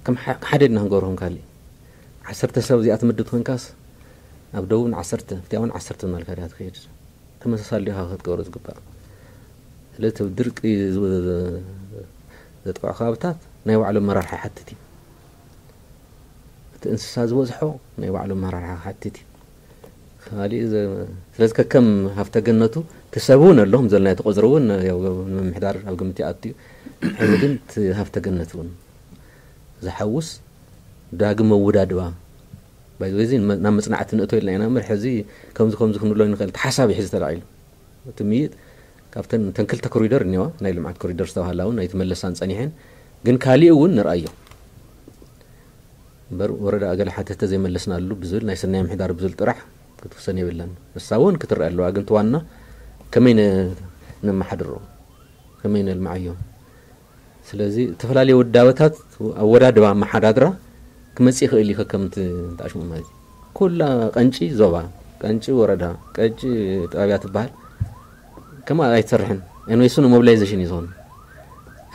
ከም ሓደ ድና ክንገብሮ ከም ካሊእ ዓሰርተ ሰብ እዚኣ ትምድብ ኮይንካስ ኣብ ደቡብ ንዓሰርተ ኣብቲኣውን ዓሰርተ እናልካ ድያ ትኸይድ ተመሳሳሊ ዲኻ ክትገብሮ ዝግባእ ስለዚ እቲ ድርቂ ዘጥቅዖ ከባብታት ናይ ባዕሎም መራርሒ ሓትት እዩ እቲ እንስሳ ዝበዝሖ ናይ ባዕሉ ኣመራርሓ ክሓትት እዩ። ካልእ ዘ-፣ ስለዚ ከከም ሃፍተ ገነቱ እቲ ሰብ እውን ኣሎ፣ ከም ዘለና ተቆፅሩ እውን ያው ንምምሕዳር ኣብ ግምት ይኣቱ እዩ። ሕዚ ግን እቲ ሃፍተ ገነት እውን ዝሓውስ ዳግም ኣወዳድባ ባይዘ እዚ ናብ መፅናዕቲ ንእቶ ኢልና ኢና እምበር ሕዚ ከምዚ ከምዚ ክንብሎ ንኽእል። ተሓሳቢ ሕዚ ተላዒሉ እቲ ምይጥ ካብተን ተን ክልተ ኮሪደር እኒዋ ናይ ልምዓት ኮሪደር ዝተባሃላ እውን ኣይተመለሳን ፀኒሐን፣ ግን ካሊእ እውን ንርኣዮ እምበር ወረዳ ገለ ሓተተ ዘይመለስናሉ ብዝብል ናይ ሰናይ ምሕዳር ብዝብል ጥራሕ ክትውሰን የብለን። እሳ እውን ክትረአ ኣለዋ፣ ግን እቲ ዋና ከመይ ነ-፣ ነመሓድሮ፣ ከመይ ነልምዓዮ። ስለዚ ዝተፈላለዩ ውዳበታት ኣወዳድባ ኣመሓዳድራ ክመፅእ ይኽእል እዩ። ከከምቲ ተኣሽሙ ማለት እዩ። ኩላ ቀንጪ ዞባ፣ ቀንጪ ወረዳ፣ ቀንጪ ጣብያ ትበሃል ከምኣ ኣይትሰርሕን። ኤንዌይሱ ንሞቢላይዜሽን እዩ ዝኾን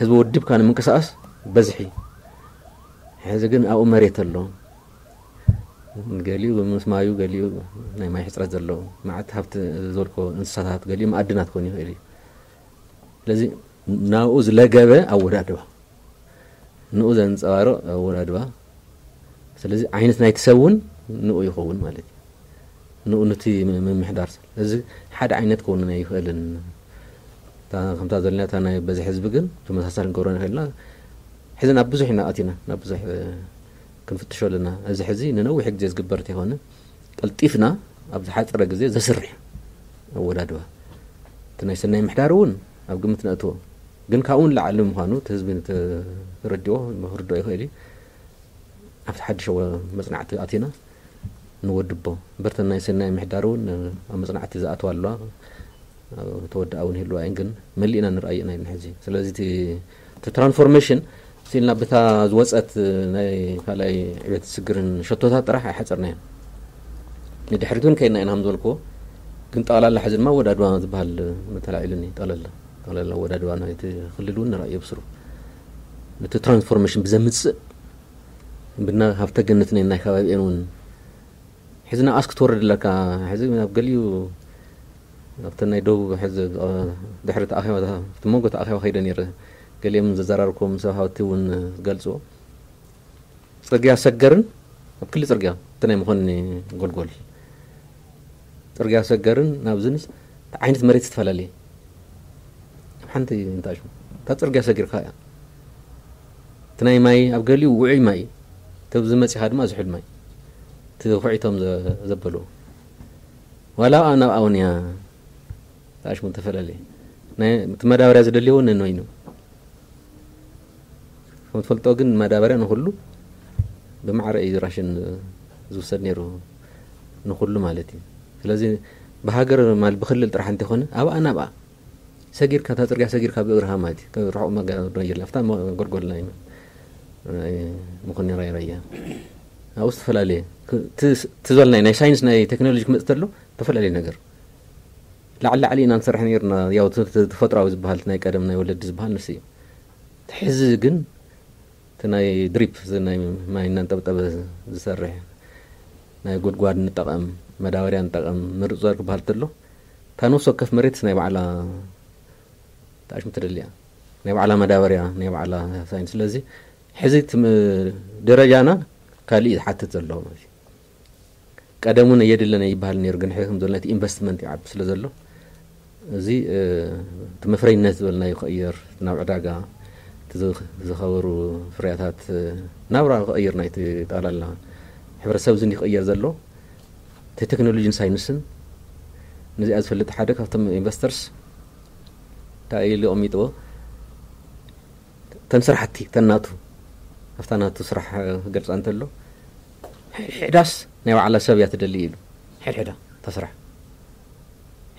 ህዝቢ ወዲብካ ንምንቅስቃስ በዝሒ። ሕዚ ግን ኣብኡ መሬት ኣሎ። ገሊኡ ምስ ማዩ፣ ገሊኡ ናይ ማይ ሕፅረት ዘለዎ፣ መዓት ሃብቲ ዝበልኮ እንስሳታት፣ ገሊኡ መኣድናት ክኾን ይኽእል እዩ። ስለዚ ናብኡ ዝለገበ ኣወዳድባ፣ ንኡ ዘንፀባርቕ ኣወዳድባ። ስለዚ ዓይነት ናይቲ ሰብ እውን ንኡ ይኸውን ማለት እዩ። ንኡ ነቲ ም-፣ ምምሕዳር ሰብ። እዚ ሓደ ዓይነት ክውንን ኣይኽእልን። እታ፣ ከምታ ዘለና እታ ናይ በዝሒ ህዝቢ ግን ተመሳሳሊ ክንገብሮ ንኽእል ኢና። ሕዚ ናብ ብዙሕ ኢና ኣቲና፣ ናብ ብዙሕ፣ እ፣ ክንፍትሾ ኣለና። እዚ ሕዚ ንነዊሕ ግዜ ዝግበር እንተይኮነ፣ ቀልጢፍና ኣብ ዝሓፀረ ግዜ ዘስርሕ ኣወዳድባ። እቲ ናይ ሰናይ ምሕዳር እውን ኣብ ግምት ነእትዎ። ግን ካብኡ ንላዕሊ ምዃኑ እቲ ህዝቢ ተረዲኦ፣ ክርድኦ ይኽእል እዩ። ኣብቲ ሓድሽ ወ-፣ መጽናዕቲ ኣቲና ንወድቦ። እምበር እተን ናይ ሰናይ ምሕዳር እውን ኣብ መጽናዕቲ ዝኣትዋ ኣለዋ። ተወድኣ እውን ይህልዋ እየን፣ ግን መሊእና ንርኣየን ኣይን ሕዚ። ስለዚ እቲ፣ እቲ ትራንስፎርሜሽን ስኢልና ብታ ዝወጸት ናይ ካልኣይ ዕቤት ስግርን ሸቶታት ጥራሕ ኣይሓጸርናዮን። ንድሕሪት እውን ከይድና ኢና ከም ዝበልክዎ፣ ግን ጠቕላላ ሕዚ ድማ ወዳድባ ዝበሃል መተላዒሉኒ። ጠቕላላ፣ ጠቕላላ ወዳድባ ናይቲ ክልል እውን ንረኣዮ ብስሩ። ነቲ ትራንስፎርሜሽን ብዘምጽእ ብና ሃብተ ገነት ናይ፣ ናይ ከባቢኤን እውን ሕዚ ናብ ኣስክ ትወርድ ኣለካ። ሕዚ ናብ ገሊኡ ኣብቲ ናይ ደቡብ ሕዚ፣ እ፣ ድሕሪ እቲ ኣኼባ፣ ኣብቲ መንጎ እቲ ኣኼባ ከይደ ነይረ። ገሊኦም ዘዘራርብኩም ሰብ ሃብቲ እውን ዝገልጽዎ። ጽርግያ ሰገርን ኣብ ክሊ ጽርግያ እቲ ናይ መኾኒ ጎልጎል። ጽርግያ ሰገርን ናብዝንስ እቲ ዓይነት መሬት ዝተፈላለየ። ኣብ ሓንቲ እንታይ ሽሙ? እታ ጽርግያ ሰጊርካ እያ። እቲ ናይ ማይ ኣብ ገሊኡ ውዑይ ማይ፣ እቲ ኣብዚ መጺኻ ድማ ዝሑል ማይ። እቲ ኩዒቶም ዘ-፣ ዘበሉ። ዋላ ኣብኣ ናብ ኣውንያ ተኣሽሙ ተፈላለየ። ናይ፣ እቲ መዳበርያ ዝደልዮ እውን ነንበይኑ። ከም ትፈልጦ ግን መዳበርያ ንኹሉ ብማዕረ እዩ ራሽን ዝውሰድ ነይሩ፣ ንኹሉ ማለት እዩ። ስለዚ ብሃገር ማለት ብክልል ጥራሕ እንተይኮነ ኣብኣ ናብኣ ሰጊርካ፣ እታ ጽርግያ ሰጊርካ ብእግርኻ ማለት እዩ። ካብ ርሑቕ መገ-፣ መገድ የለን። ኣብታ መ-፣ ጎልጎል ናይ፣ ናይ መኾኒ ራይ ራያ። ኣብኡ ዝተፈላለየ ክ-፣ ት-፣ ትዘል ናይ፣ ናይ ሳይንስ ናይ ቴክኖሎጂ ክመጽእ ተሎ ዝተፈላለየ ነገር። ላዕሊ ላዕሊ ኢና ንሰርሕ ነይርና። ያው ት-፣ ት-፣ ተፈጥሯዊ ዝበሃል ናይ ቀደም ናይ ወለዲ ዝበሃል ንሱ እዩ። ሕዚ ግን እቲ ናይ ድሪፕ፣ እዚ ናይ ማይ እናንጠብጠበ ዝሰርሕ፣ ናይ ጉድጓድ ንጠቐም፣ መዳበርያ ንጠቐም፣ ምርጥ ዘር ክበሃል ተሎ፣ እታ ነፍሲ ወከፍ መሬት ናይ ባዕላ ተኣሽሙ ተደልያ። ናይ ባዕላ መዳበርያ፣ ናይ ባዕላ ሳይንስ። ስለዚ ሕዚ እቲ ም-፣ ደረጃና ካሊእ ዝሓትት ዘሎ ማለት እዩ። ቀደም እውን የድለና ይበሃል ነይሩ፣ ግን ሕዚ ከም ዘሎ እቲ ኢንቨስትመንት ይዓቢ ስለ ዘሎ፣ እዚ፣ እ፣ እቲ መፍረይነት ዝበልናዮ ክቕየር፣ ናብ ዕዳጋ እቲ ዝ-፣ ዝኸበሩ ፍርያታት፣ እ፣ ናብራ ክቕየር ናይቲ ጠቕላላ ሕብረተሰብ እዚ ክቕየር ዘሎ እቲ ቴክኖሎጂን ሳይንስን ነዚኣ ዝፈልጥ ሓደ ካብቶም ኢንቨስተርስ እንታይ ኢሉ ኣቐሚጥዎ፣ እተን ስራሕቲ፣ እተን ናቱ፣ ኣብታ ናቱ ስራሕ ክገልጻ እንተሎ፣ ሕድሕዳስ ናይ ባዕላ ሰብ እያ ትደሊ ኢሉ። ሕድሕዳ እታ ስራሕ።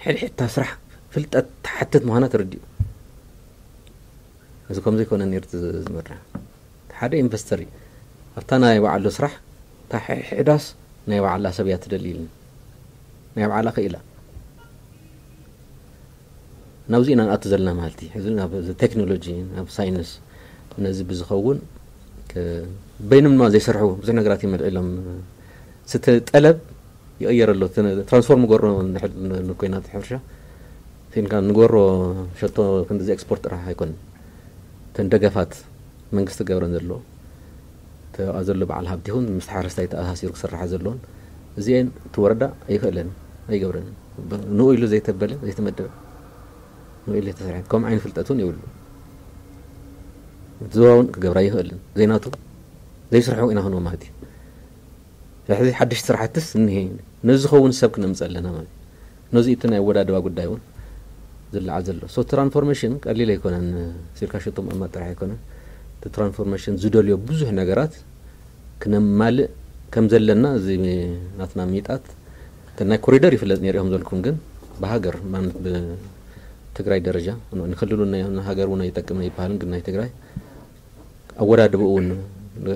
ሕድሕድ እታ ስራሕ ፍልጠት ትሓትት ምዃና ተረዲኡ። እዚ ከም ዘይኮነ ነይሩ እቲ ዝመርሕ። ሓደ ኢንቨስተር እዩ። ኣብታ ናይ ባዕሉ ስራሕ፣ እታ ሕድሕዳስ ናይ ባዕላ ሰብ እያ ትደሊ ኢሉ። ናይ ባዕላ ክኢላ። ናብዚ ኢና ንኣቱ ዘለና ማለት እዩ። ሕዚ ናብ ቴክኖሎጂ፣ ናብ ሳይንስ፣ ነዚ ብዝኸውን ከ-፣ በይኖም ድማ ዘይሰርሑ ብዙሕ ነገራት እዮም ኣልዒሎም። ስተ ጠለብ ይቕየር ኣሎ። እቲ ትራንስፎርም ገሮ ንሕ-፣ ን-፣ ንኮይናት ሕርሻ፣ ፊንካ ንገሮ ሸቶ ክንድዚ ኤክስፖርት ጥራሕ ኣይኮነን። እተን ደገፋት መንግስቲ ገብረን ዘሎ ተኣ ዘሎ በዓል ሃብቲ ይኹን ምስ ሓረስታይ ተኣሳሲሩ ክስርሓ ዘለዎን እዚኤን እቲ ወረዳ ኣይኽእለን ኣይገብረን። ንኡ ኢሉ ዘይተበለ ዘይተመደበ ንኡ ኢሉ ዘይተሰርሐ ከም ዓይነ ፍልጠት እውን የብሉ። እቲ ዞባ እውን ክገብራ ኣይኽእልን ዘይናቱ ዘይስርሑ ኢና ክንዎ ማለት እዩ። ሕዚ ሓድሽ ስራሕትስ እኒሄ ነዚ ዝኸውን ሰብ ክነምፀ ኣለና ማለት እዩ። ነዚ እቲ ናይ ኣወዳድባ ጉዳይ እውን ዝለዓል ዘሎ ሶ ትራንስፎርሜሽን ቀሊል ኣይኮነን። ሲልካ ሽጡም ኣማ ጥራሕ ኣይኮነን። እቲ ትራንስፎርሜሽን ዝደልዮ ብዙሕ ነገራት ክነማልእ ከም ዘለና እዚ ናትና ሚጣት እቲ ናይ ኮሪደር ይፍለጥ ነይሩ እዮም ዘልኩም ግን ብሃገር ማለት ብትግራይ ደረጃ ንክልሉ ሃገር እውን ኣይጠቅምን ይበሃልን ግን ናይ ትግራይ ኣወዳድብኡ እውን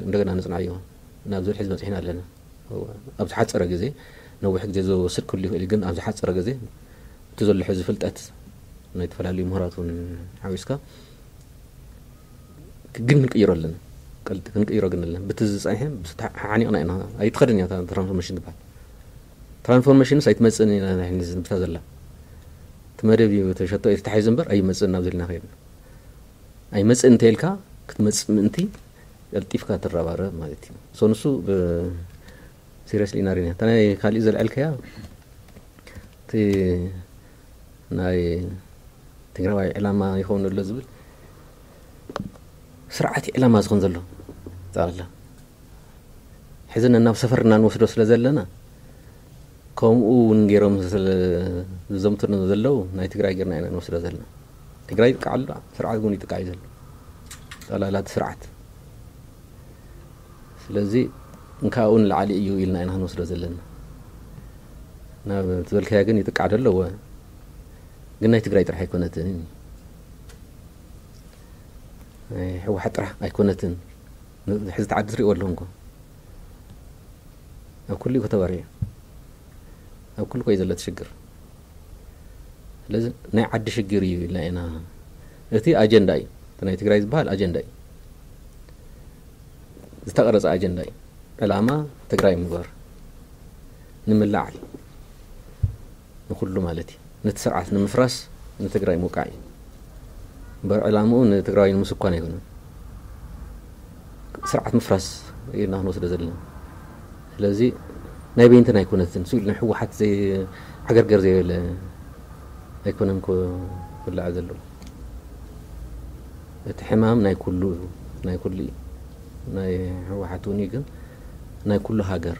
እንደገና ንፅናዮ ናብ ዝብል ሕዚ በፂሕና ኣለና። ኣብ ዝሓፀረ ግዜ ነዊሕ ግዜ ዝወስድ ክህሉ ይኽእል ግን ኣብ ዝሓፀረ ግዜ እቲ ዘሎ ሕዚ ፍልጠት ናይ ዝተፈላለዩ ምሁራት እውን ሓዊስካ ግን ክንቅይሮ ኣለና። ክንቅይሮ ግን ኣለና ብቲ ዝፀንሐ ሓኒቕና ኢና። ኣይትኸድን እያ ትራንስፎርሜሽን ዝበሃል ትራንስፎርሜሽንስ ኣይትመፅእን ኢና ብታ ዘላ እቲ መደብ እዩ ተሸቶ ኣይትተሓይዙ እምበር ኣይመፅእን ናብ ዘለና ከይድና ኣይመፅእ እንተ ኢልካ ክትመፅእ ምእንቲ ቀልጢፍካ ትረባረብ ማለት እዩ። ሶ ንሱ ሲሪየስሊ ኢና ሪና እታ ናይ ካሊእ ዘልዐልከያ እቲ ናይ ትግራዋይ ዕላማ ይኸውን ኣሎ ዝብል ስርዓት ዕላማ ዝኹን ዘሎ ፃላ ሕዚ ነናብ ሰፈርና ንወስዶ ስለ ዘለና ከምኡ እውን ገይሮም ዝዘምቱ ዘለዉ ናይ ትግራይ ገርና ኢና ንወስዶ ዘለና። ትግራይ ይጥቃዕ ኣሎ ስርዓት እውን ይጥቃዕ እዩ ዘሎ ጠላላት ስርዓት ስለዚ እንካኡ ንላዕሊ እዩ ኢልና ኢና ክንወስዶ ዘለና። ናብ ዝበልካዮ ግን ይጥቃዕ ዶ ኣለዎ ግን ናይ ትግራይ ጥራሕ ኣይኮነትን ናይ ህወሓት ጥራሕ ኣይኮነትን። ሕዚ ተዓዲ ትሪእዎ ኣለኹም እኮ ኣብ ኩሉ እዩ ከተባርዮ ኣብ ኩሉ ኮዩ ዘለቲ ሽግር ስለዚ ናይ ዓዲ ሽግር እዩ ኢልና ኢና። እቲ ኣጀንዳ እዩ እቲ ናይ ትግራይ ዝበሃል ኣጀንዳ እዩ ዝተቐረፀ ኣጀንዳ እዩ። ዕላማ ትግራይ ምግባር ንምልዓል ንኩሉ ማለት እዩ። ነቲ ስርዓት ንምፍራስ ንትግራይ ምውቃዕ እዩ። እምበር ዕላምኡ ንትግራይ ንምስኳን ኣይኮነን። ስርዓት ምፍራስ ኢና ክንወስዶ ዘለና። ስለዚ ናይ በይንተን ኣይኮነትን። ስኡ ኢሉ ናይ ህወሓት ዘይ ዓገርገር ዘይበለ ኣይኮነን ክብላዕ ዘለዎ። እቲ ሕማም ናይ ኩሉ ናይ ኩሉ እዩ። ናይ ህወሓት እውን እዩ ግን ናይ ኩሉ ሃገር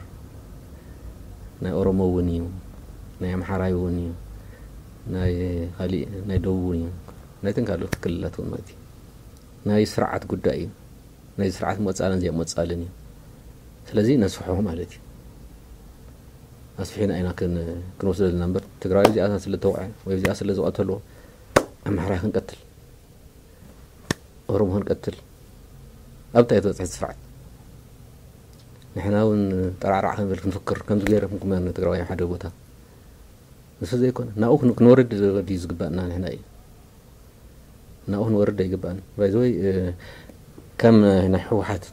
ናይ ኦሮሞ እውን እዩ፣ ናይ ኣምሓራይ እውን እዩ፣ ናይ ካሊእ ናይ ደቡብ እውን እዩ፣ ናይተን ካልኦት ክልላት እውን ማለት እዩ። ናይ ስርዓት ጉዳይ እዩ። ናይ ስርዓት መፃልን ዘይመፃልን እዩ። ስለዚ ነስፍሖ ማለት እዩ። ኣስፊሕና ኢና ክንወስዶ ዘለና እምበር ትግራዊ እዚኣ ስለ ዝተወዐ ወይ እዚኣ ስለ ዝቐተልዎ ኣምሓራይ ክንቀትል ኦሮሞ ክንቀትል ኣብታ እየ ዝበፅሐ ስፍዓት ንሕና እውን ጠራዕራዕ ክንብል ክንፍክር ከምዚ ገይረ ክንኩመ ትግራዋይ ሓደ ቦታ ንሱ ዘይኮነ ናብኡ ክንወርድ ድዩ ዝግባእና ንሕና እዩ ናብኡ ክንወርድ ኣይግባእን ባይዘወይ ከም ናይ ህወሓት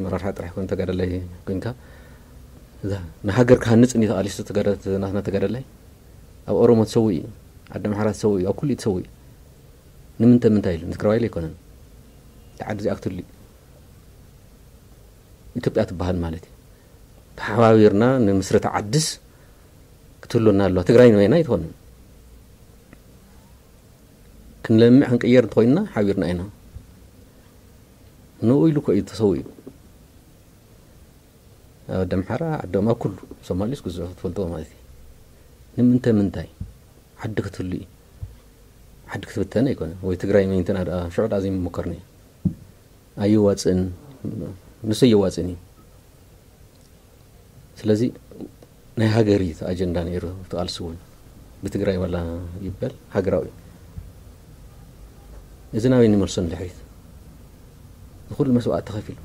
መራርሓ ጥራሕ ኮን ተጋደላይ ኮንካ ንሃገር ክሃንፅ እንዲ ተቃሊሱ ናትና ተጋደላይ ኣብ ኦሮሞ ትሰው እዩ ዓዲ ኣምሓራ ትሰው እዩ ኣብ ኩሉ ትሰው እዩ ንምንተ ምንታይ ኢሉ ንትግራዋይ ኣይኮነን ተዓዲ እዚኣ ክትህሉ ኢትዮጵያ ትበሃል ማለት እዩ ተሓባቢርና ንምስረታ ዓድስ ክትህሉና ኣለዋ ትግራይ ንበይና ኣይትኾንን ክንለምዕ ክንቅየር እንተኮይንና ሓቢርና ኢና ንኡ ኢሉ ኮ እዩ ተሰው እዩ ዓዲ ኣምሓራ ዓዶም ኣብ ኩሉ ሶማሊስ ግዙ ክትፈልጥዎ ማለት እዩ ንምንተ ምንታይ ዓዲ ክትህሉ እዩ ዓዲ ክትብተን ኣይኮነ ወይ ትግራይ መይንትና ደኣ ሽዑ ደኣ ዘይምሞከርኒ እዩ ኣየዋፅእን ንሱ ኣየዋፅእን እዩ ስለዚ ናይ ሃገር እዩ ኣጀንዳ ነይሩ ተቃልሲ እውን ብትግራይ ዋላ ይበል ሃገራዊ እዩ እዚ ናበይ ንመልሶ ንድሕሪት ንኩሉ መስዋዕት ተኸፊሉ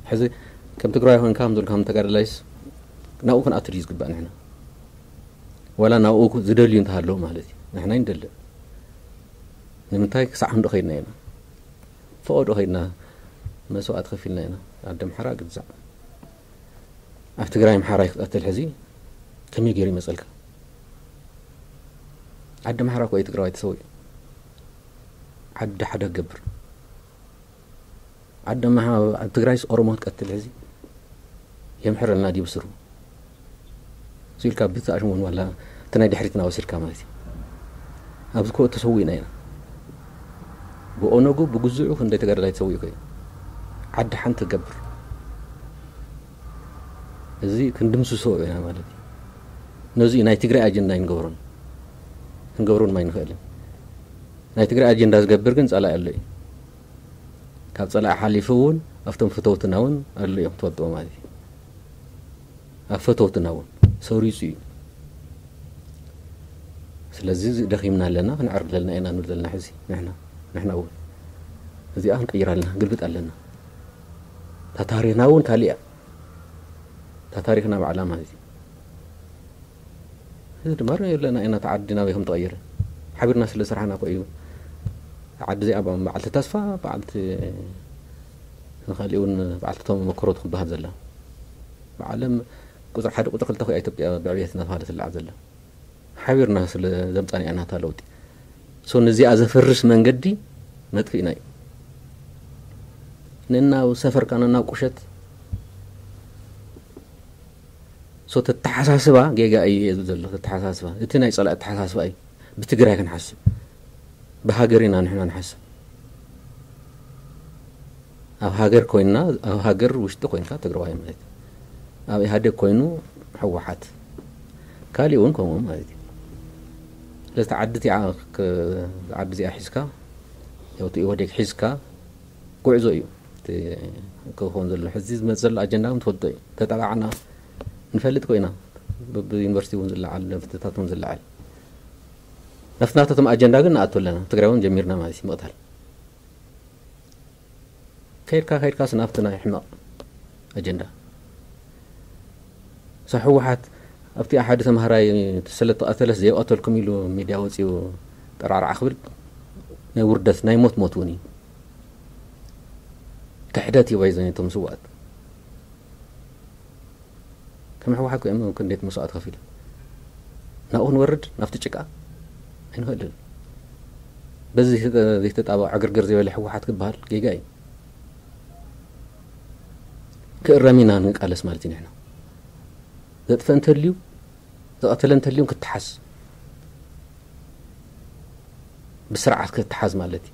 ሕዚ ከም ትግራይ ኮንካ ከም ዝብልካ ተጋደላይስ ናብኡ ክንኣቱ ድዩ ዝግባእ ንሕና ዋላ ናብኡ ዝደልዩ እንተሃለዉ ማለት እዩ ንሕና ይንደልእ ንምንታይ ክሳዕ ክንዶ ከይድና ኢና ፈቐዶ ከይድና መስዋዕት ከፊልና ኢና ኣደ ኣምሓራ ግዛዕ ኣብ ትግራይ ኣምሓራይ ክቐትል ሕዚ ከመይ ገይሩ ይመፀልካ ዓዲ ኣምሓራ እኮ እዩ ትግራዋይ ተሰዊኡ ዓዲ ሓደ ክገብር ዓዲ ኣምሓ ኣብ ትግራይስ ኦሮሞ ክትቀትል ሕዚ የምሕረልና ድዩ ብስሩ? እሱ ኢልካ ብትኣሽሞን ዋላ እቲ ናይ ድሕሪትና ወሲድካ ማለት እዩ። ኣብዚ ኮ ተሰዊእና ኢና። ብኦነጉ ብግዝዑ ክንደይ ተጋዳላይ ተሰዊኡ ኮ እዩ። ዓዲ ሓንቲ ትገብር። እዚ ክንድምስሶ ኢና ማለት እዩ። ነዚ ናይ ትግራይ ኣጀንዳ ኣይንገብሮን። ክንገብሮን ኣይንኽእልን። ናይ ትግራይ ኣጀንዳ ዝገብር ግን ጸላኢ ኣሎ እዩ። ካብ ጸላኢ ሓሊፉ እውን ኣብቶም ፈተውትና እውን ኣሎ እዮም ትፈልጥዎ ማለት እዩ። ኣብ ፈተውትና እውን ሰሪጹ እዩ። ስለዚ እዚ ደኺምና ኣለና፣ ክንዕርድ ዘለና ኢና ንብል ዘለና ሕዚ ንሕና፣ ንሕና እውን እዚኣ ክንቅይር ኣለና፣ ግልብጥ ኣለና። እታ ታሪኽና እውን ካሊእ እያ። እታ ታሪኽና ባዕላ ማለት እዩ። እዚ ድማ ርእ ኣለና ኢና፣ እታ ዓዲ ናበይ ከም ተቐየረ። ሓቢርና ስለ ስራሕና እኮ እዩ። እታ ዓዲ እዚኣ በ-፣ በዓልቲ ተስፋ፣ በዓልቲ ንኻሊእ እውን በዓልቲ ተመክሮ ትክበሃል ዘላ። ብዓለም ቁፅሪ ሓደ ቁፅሪ ክልተ ኮይኣ ኢትዮጵያ ብዕብየት እናተባሃለት ትለዓል ዘላ። ሓቢርና ስለ ዘምፃና ኢና እታ ለውጢ። ሶ ነዚኣ ዘፈርስ መንገዲ መጥፊእና እዩ። ነናብ ሰፈርካ ነናብ ቁሸት ሶ ተተሓሳስባ ጌጋ እዩ ዝብል ዘሎ። ተተሓሳስባ፣ እቲ ናይ ጸላኢ ኣተሓሳስባ እዩ። ብትግራይ ክንሓስብ፣ ብሃገር ኢና ንሕና ንሓስብ። ኣብ ሃገር ኮይንና፣ ኣብ ሃገር ውሽጢ ኮይንካ ትግራዋይ ማለት እዩ። ኣብ ኢህኣዴግ ኮይኑ ህወሓት፣ ካሊእ እውን ከምኡ ማለት እዩ። ስለዚ እታ ዓዲ እቲኣ ክ-፣ ዓዲ እዚኣ ሒዝካ፣ ያው እቲ ኢህወዴግ ሒዝካ ጉዕዞ እዩ። እቲ ክኸውን ዘሎ ሕዚ ዝመጽእ ዘሎ ኣጀንዳ እውን ትፈልጦ እዩ። ተጠቓዕና ንፈልጥ ኮይና፣ ብዩኒቨርሲቲ እውን ዝለዓል፣ ፍትታት እውን ዝለዓል ናፍቲ ናታቶም ኣጀንዳ ግን ንኣቱ ኣለና። ትግራይ እውን ጀሚርና ማለት እዩ ምቕታል። ከይድካ ከይድካ ስናፍቲ ናይ ሕመቕ ኣጀንዳ። ሶ ህወሓት ኣብቲ ሓደ ተምሃራይ ስለ ተቐተለስ ዘይቐተልኩም ኢሉ ሚድያ ወፂኡ ጠራዕራዕ ክብል ናይ ውርደት ናይ ሞት ሞት እውን እዩ። ክሕደት እዩ ባይዘን እቶም ስዋኣት። ከም ህወሓት ኮይኖም ክንደይት መስዋእቲ ከፊሉ ናብኡ ክንወርድ ናብቲ ጭቃ ኣይንኽእልን። በዚ ዘይተ-፣ ዘይተጣበቕ ዕግርግር ዘይበለ ህወሓት ክበሃል ጌጋ እዩ። ክእረም ኢና ንቃለስ ማለት እዩ። ንሕና ዘጥፈ እንተልዩ፣ ዝቐተለ እንተልዩ ክትሓዝ፣ ብስርዓት ክትሓዝ ማለት እዩ።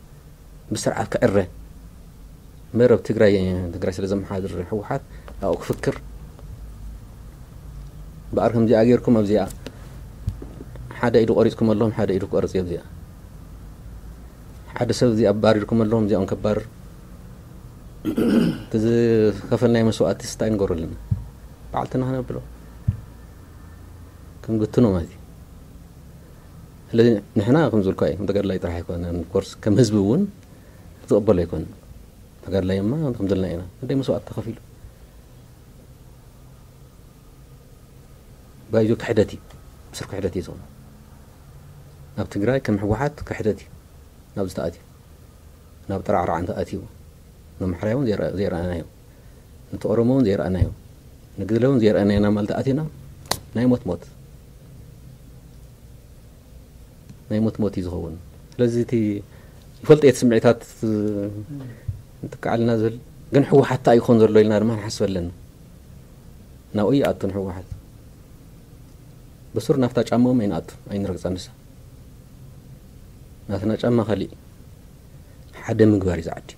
ብስርዓት ክዕረ። መረብ ትግራይ፣ ትግራይ ስለ ዘመሓድር ህወሓት ኣብኡ ክፍክር። በኣር ከምዚኣ ጌርኩም ኣብዚኣ ሓደ ኢዱ ቆሪፅኩም ኣለኹም፣ ሓደ ኢዱ ክቆርፅ እዩ ኣብዚኣ። ሓደ ሰብ እዚኣ ኣባሪርኩም ኣለኹም፣ እዚኣ እውን ከባርር። እቲ ዝኸፈልናዮ መስዋእቲ ስታይ ንገሩ ኣለና። በዓልትና ክነብሎ ክንግትኖ ማለት እዩ። ስለዚ ንሕና ከም ዝብልካ እዩ፣ ከም ተጋድላይ ጥራሕ ኣይኮነን። ኮርስ ከም ህዝቢ እውን ዝቕበሎ ኣይኮነን። ተጋድላይ እማ ከም ዘለና ኢና። ክንደይ መስዋእቲ ተኸፊሉ። ባይዞ ክሕደት እዩ። ብስር ክሕደት እዩ ዝኾነ። ናብ ትግራይ ከም ህወሓት ክሕደት እዩ። ናብዚ ተኣትዩ። ናብ ጠራዕራዕ እንተ ኣትዩ። ንኣምሓራይ እውን ዘይረ-፣ ዘይረኣናዮ። ነቲ ኦሮሞ እውን ዘይረኣናዮ። ንግለ እውን ዘይረኣናዮ ናብ ማለት ኣቲና ናይ ሞት ሞት። ናይ ሞት ሞት እዩ ዝኸውን። ስለዚ እቲ ይፈልጦ እየ እቲ ስምዒታት እንትከዓልና ዝብል፣ ግን ህወሓት እንታይ ይኾን ዘሎ ኢልና ድማ ንሓስብ ኣለና። ናብኡ ይኣቱ ንህወሓት። ብሱር ናብታ ጫማኦም ኣይንኣቱ፣ ኣይንረግፃ ንሳ። ናትና ጫማ ካሊእ ሓደ ምግባር እዩ ዝዓዲ።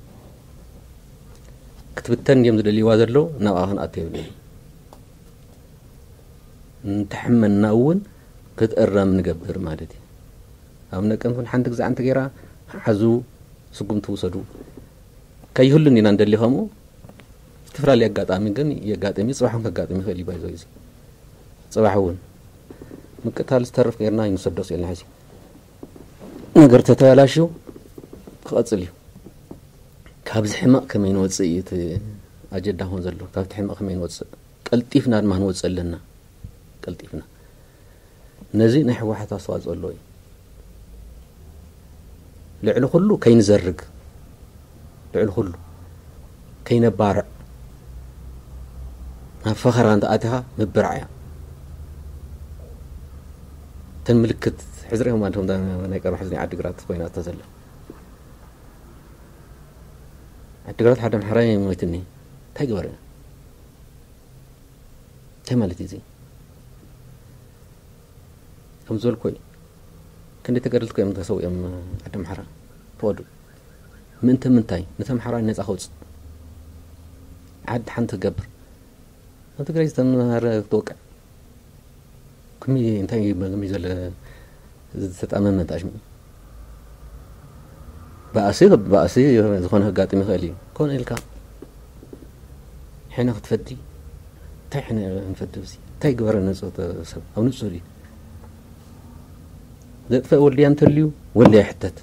ክትብተን እዮም ዝደልይዋ ዘለዉ፣ ናብኣ ክንኣቱ የብልና። እንተሕመና እውን ክትእረም ንገብር ማለት እዩ። ኣብ ነቀንፍን ሓንቲ ግዛዕ እንተ ገይራ ሓዙ ስጉምቲ ውሰዱ። ከይህሉን ኢና እንደሊ ከምኡ። ዝተፈላለየ ኣጋጣሚ ግን የጋጥም እዩ። ጽባሕ እውን ከጋጥም ይኽእል እዩ። ባይዞ እዚ ጽባሕ እውን ምቅታል ዝተርፍ ጌርና ይንሰዶ ስኢልና ሕዚ ነገር ተተበላሽዩ ክቐጽል እዩ። ካብዚ ሕመቕ ከመይ ንወጽእ እዩ እቲ ኣጀንዳ ኾን ዘሎ። ካብቲ ሕመቕ ከመይ ንወጽእ፣ ቀልጢፍና ድማ ክንወጽእ ኣለና። ቀልጢፍና። ነዚ ናይ ህወሓት ኣስተዋፅኦ ኣለዎ እዩ። ልዕሊ ኩሉ ከይንዘርግ፣ ልዕሊ ኩሉ ከይነባርዕ፣ ናብ ፈኸራ እንተኣቲኻ ምብራዕ እያ። እተን ምልክት ሕዝሪኦም ማለት ናይ ቀርባ ሕዚ ናይ ዓዲግራት ኮይና እታ ዘላ ዓዲግራት ሓደ ኣምሓራይ ሞይትኒ እንታይ ገበረ? እንታይ ማለት እዩ እዚ? ከም ዝበልኮ እዩ። ክንደይ ተጋደልቲ እዮም ተሰዊኦም? ዓዲ ኣምሓራ ፈቐዱ። ምእንተ ምንታይ? ነቲ ኣምሓራይ ነፃ ከውፅእ ዓዲ ሓንቲ ክገብር። ኣብ ትግራይ ዝተምሃረ ክትወቅዕ። ከመይ እንታይ እዩ ከመይ ዘሎ ዝተጣመመ ኣሽሙ? ባእሲ ባእሲ ዝኾነ ከጋጥም ይኽእል እዩ። ኮነ ኢልካ ሕነ ክትፈዲ እንታይ ሕነ ንፈዲ? እዚ እንታይ ግበረ ንፁህ ሰብ ኣብ ንፁህ ድዩ? ዘጥፈእ ወልድያ እንተልዩ ወልድያ ይሕተት።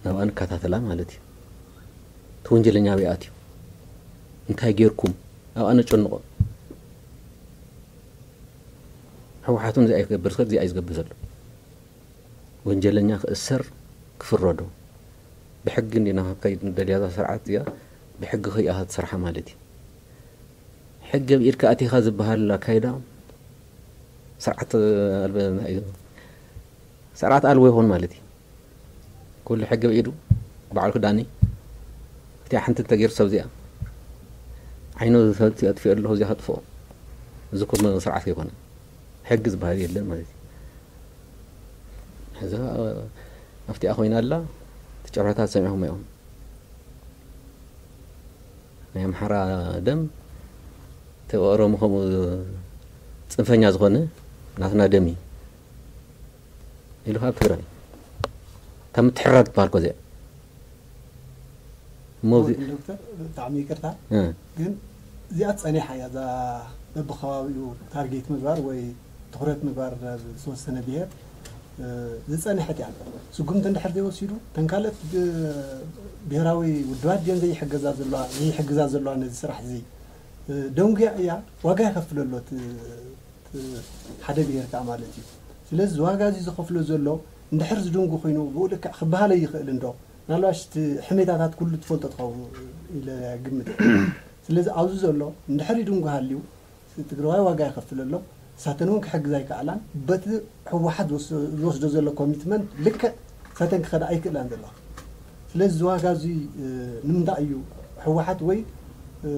ናብኣ ንከታተላ ማለት እዩ። እቲ ወንጀለኛ ኣበይ ኣትዩ? እንታይ ጌርኩም? ኣብኣ ነጨንቖ። ህወሓት እውን እዚኣ ይገብር ዝኽእል እዚኣ እዩ ዝገብር ዘሎ። ወንጀለኛ ክእሰር ክፍረዶ። ብሕጊ እንዲና ካብ ከይድ ንደልያ እዛ ስርዓት እዚኣ ብሕጊ ከይኣ ትሰርሓ ማለት እዩ። ሕጊ ኣብ ኢድካ ኣቲኻ ዝበሃል ኣካይዳ ስርዓት ኣልበ-፣ ስርዓት ኣልቦ ይኾን ማለት እዩ። ኩሉ ሕጊ ኣብ ኢዱ ባዕሉ ክዳኒ። እቲኣ ሓንቲ እንተገይሩ ሰብ እዚኣ ዓይኑ ዝፈልጥ ኣጥፊኦ ኣለኹ እዚኣ ከጥፍኦ። እዚ እኮ ስርዓት ከይኮነ ሕጊ ዝበሃል የለን ማለት እዩ። ሕዚ ኣብቲኣ ኮይና ኣላ። እቲ ጨረታ ዝሰሚዕኹም እዮም። ናይ ኣምሓራ ደም እቲ ኦሮሞ ከምኡ ጽንፈኛ ዝኾነ ናትና ደም እዩ ኢሉ ካብ ትግራይ እታ ምትሕርራር ትበሃል እኮ እዚኣ። እሞ እዚ ግን ዶክተር፣ ብጣዕሚ ይቅርታ፣ እ። ግን እዚኣ ጸኒሓ እያ፣ እዛ በብከባቢኡ ታርጌት ምግባር ወይ ትኹረት ምግባር ዝተወሰነ ብሄር፣ እ፣ ዝጸንሐት እያ። ስጉምቲ እንድሕር ዘይወሲዱ፣ እተን ካልኦት ብ-፣ ብሄራዊ ውድባት ድየን ዘይሕገዛ ዘለዋ፣ ዘይሕግዛ ዘለዋ ነዚ ስራሕ እዚ፣ እ፣ ደንጉያ እያ፣ ዋጋ የኸፍል ኣሎ እቲ፣ እቲ ሓደ ብሄር ከኣ ማለት እዩ። ስለዚ እዚ ዋጋ እዚ ዝኸፍሎ ዘሎ እንድሕር ዝድንጉ ኮይኑ ብኡ ልክዕ ክበሃል ኣይኽእል እንዶ? ምናልባሽ እቲ ሕሜታታት ኩሉ ትፈልጦ ትኸውን ኢለ ግምት። ስለዚ ኣብዚ ዘሎ እንድሕር ይድንጉ ሃልዩ፣ ትግራዋይ ዋጋ ይኸፍል ኣሎ። ንሳተን እውን ክሕግዛ ኣይከኣላን። በቲ ህወሓት ዝወስ-፣ ዝወስዶ ዘሎ ኮሚትመንት ልክዕ ንሳተን ክኸዳ ኣይክእላን ዘለዋ። ስለዚ እዚ ዋጋ እዚ፣ እ፣ ንምንታይ እዩ ህወሓት ወይ፣ እ፣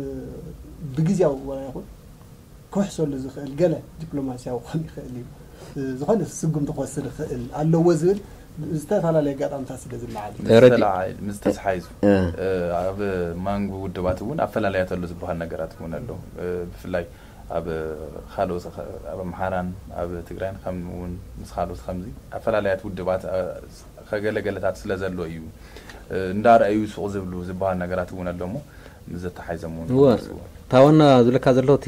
ብግዜያዊ ዋላ ይኹን ክውሕሰሉ ዝኽእል ገለ ዲፕሎማስያዊ ክኾን ይኽእል እዩ። እ፣ ዝኾነ ስጉምቲ ክወስድ ይኽእል ኣለዎ ዝብል ዝተፈላለየ ኣጋጣሚታት ስለ ዝለዓል እዩ። ተረዲ-፣ ምስ ተለዓ-፣ ምስ ተተሓሒዙ፣ እ። እ፣ ኣብ ማንጎ ውድባት እውን ኣፈላለያ ተሎ ዝበሃል ነገራት እውን ኣሎ። እ፣ ብፍላይ ኣብ ካልኦት ኸ-፣ ኣብ ኣምሓራን ኣብ ትግራይን ከም እውን ምስ ካልኦት ከምዚ ኣፈላለያት ውድባት፣ እ፣ ከገለገለታት ስለ ዘሎ እዩ። እ፣ እንዳርኣዩ ሱቕ ዝብሉ ዝበሃል ነገራት እውን ኣሎ እሞ ምስ ዘተሓሒዞም እውን እወ። ክመልስዎ። እታ ዋና ዝብለካ ዘሎ እቲ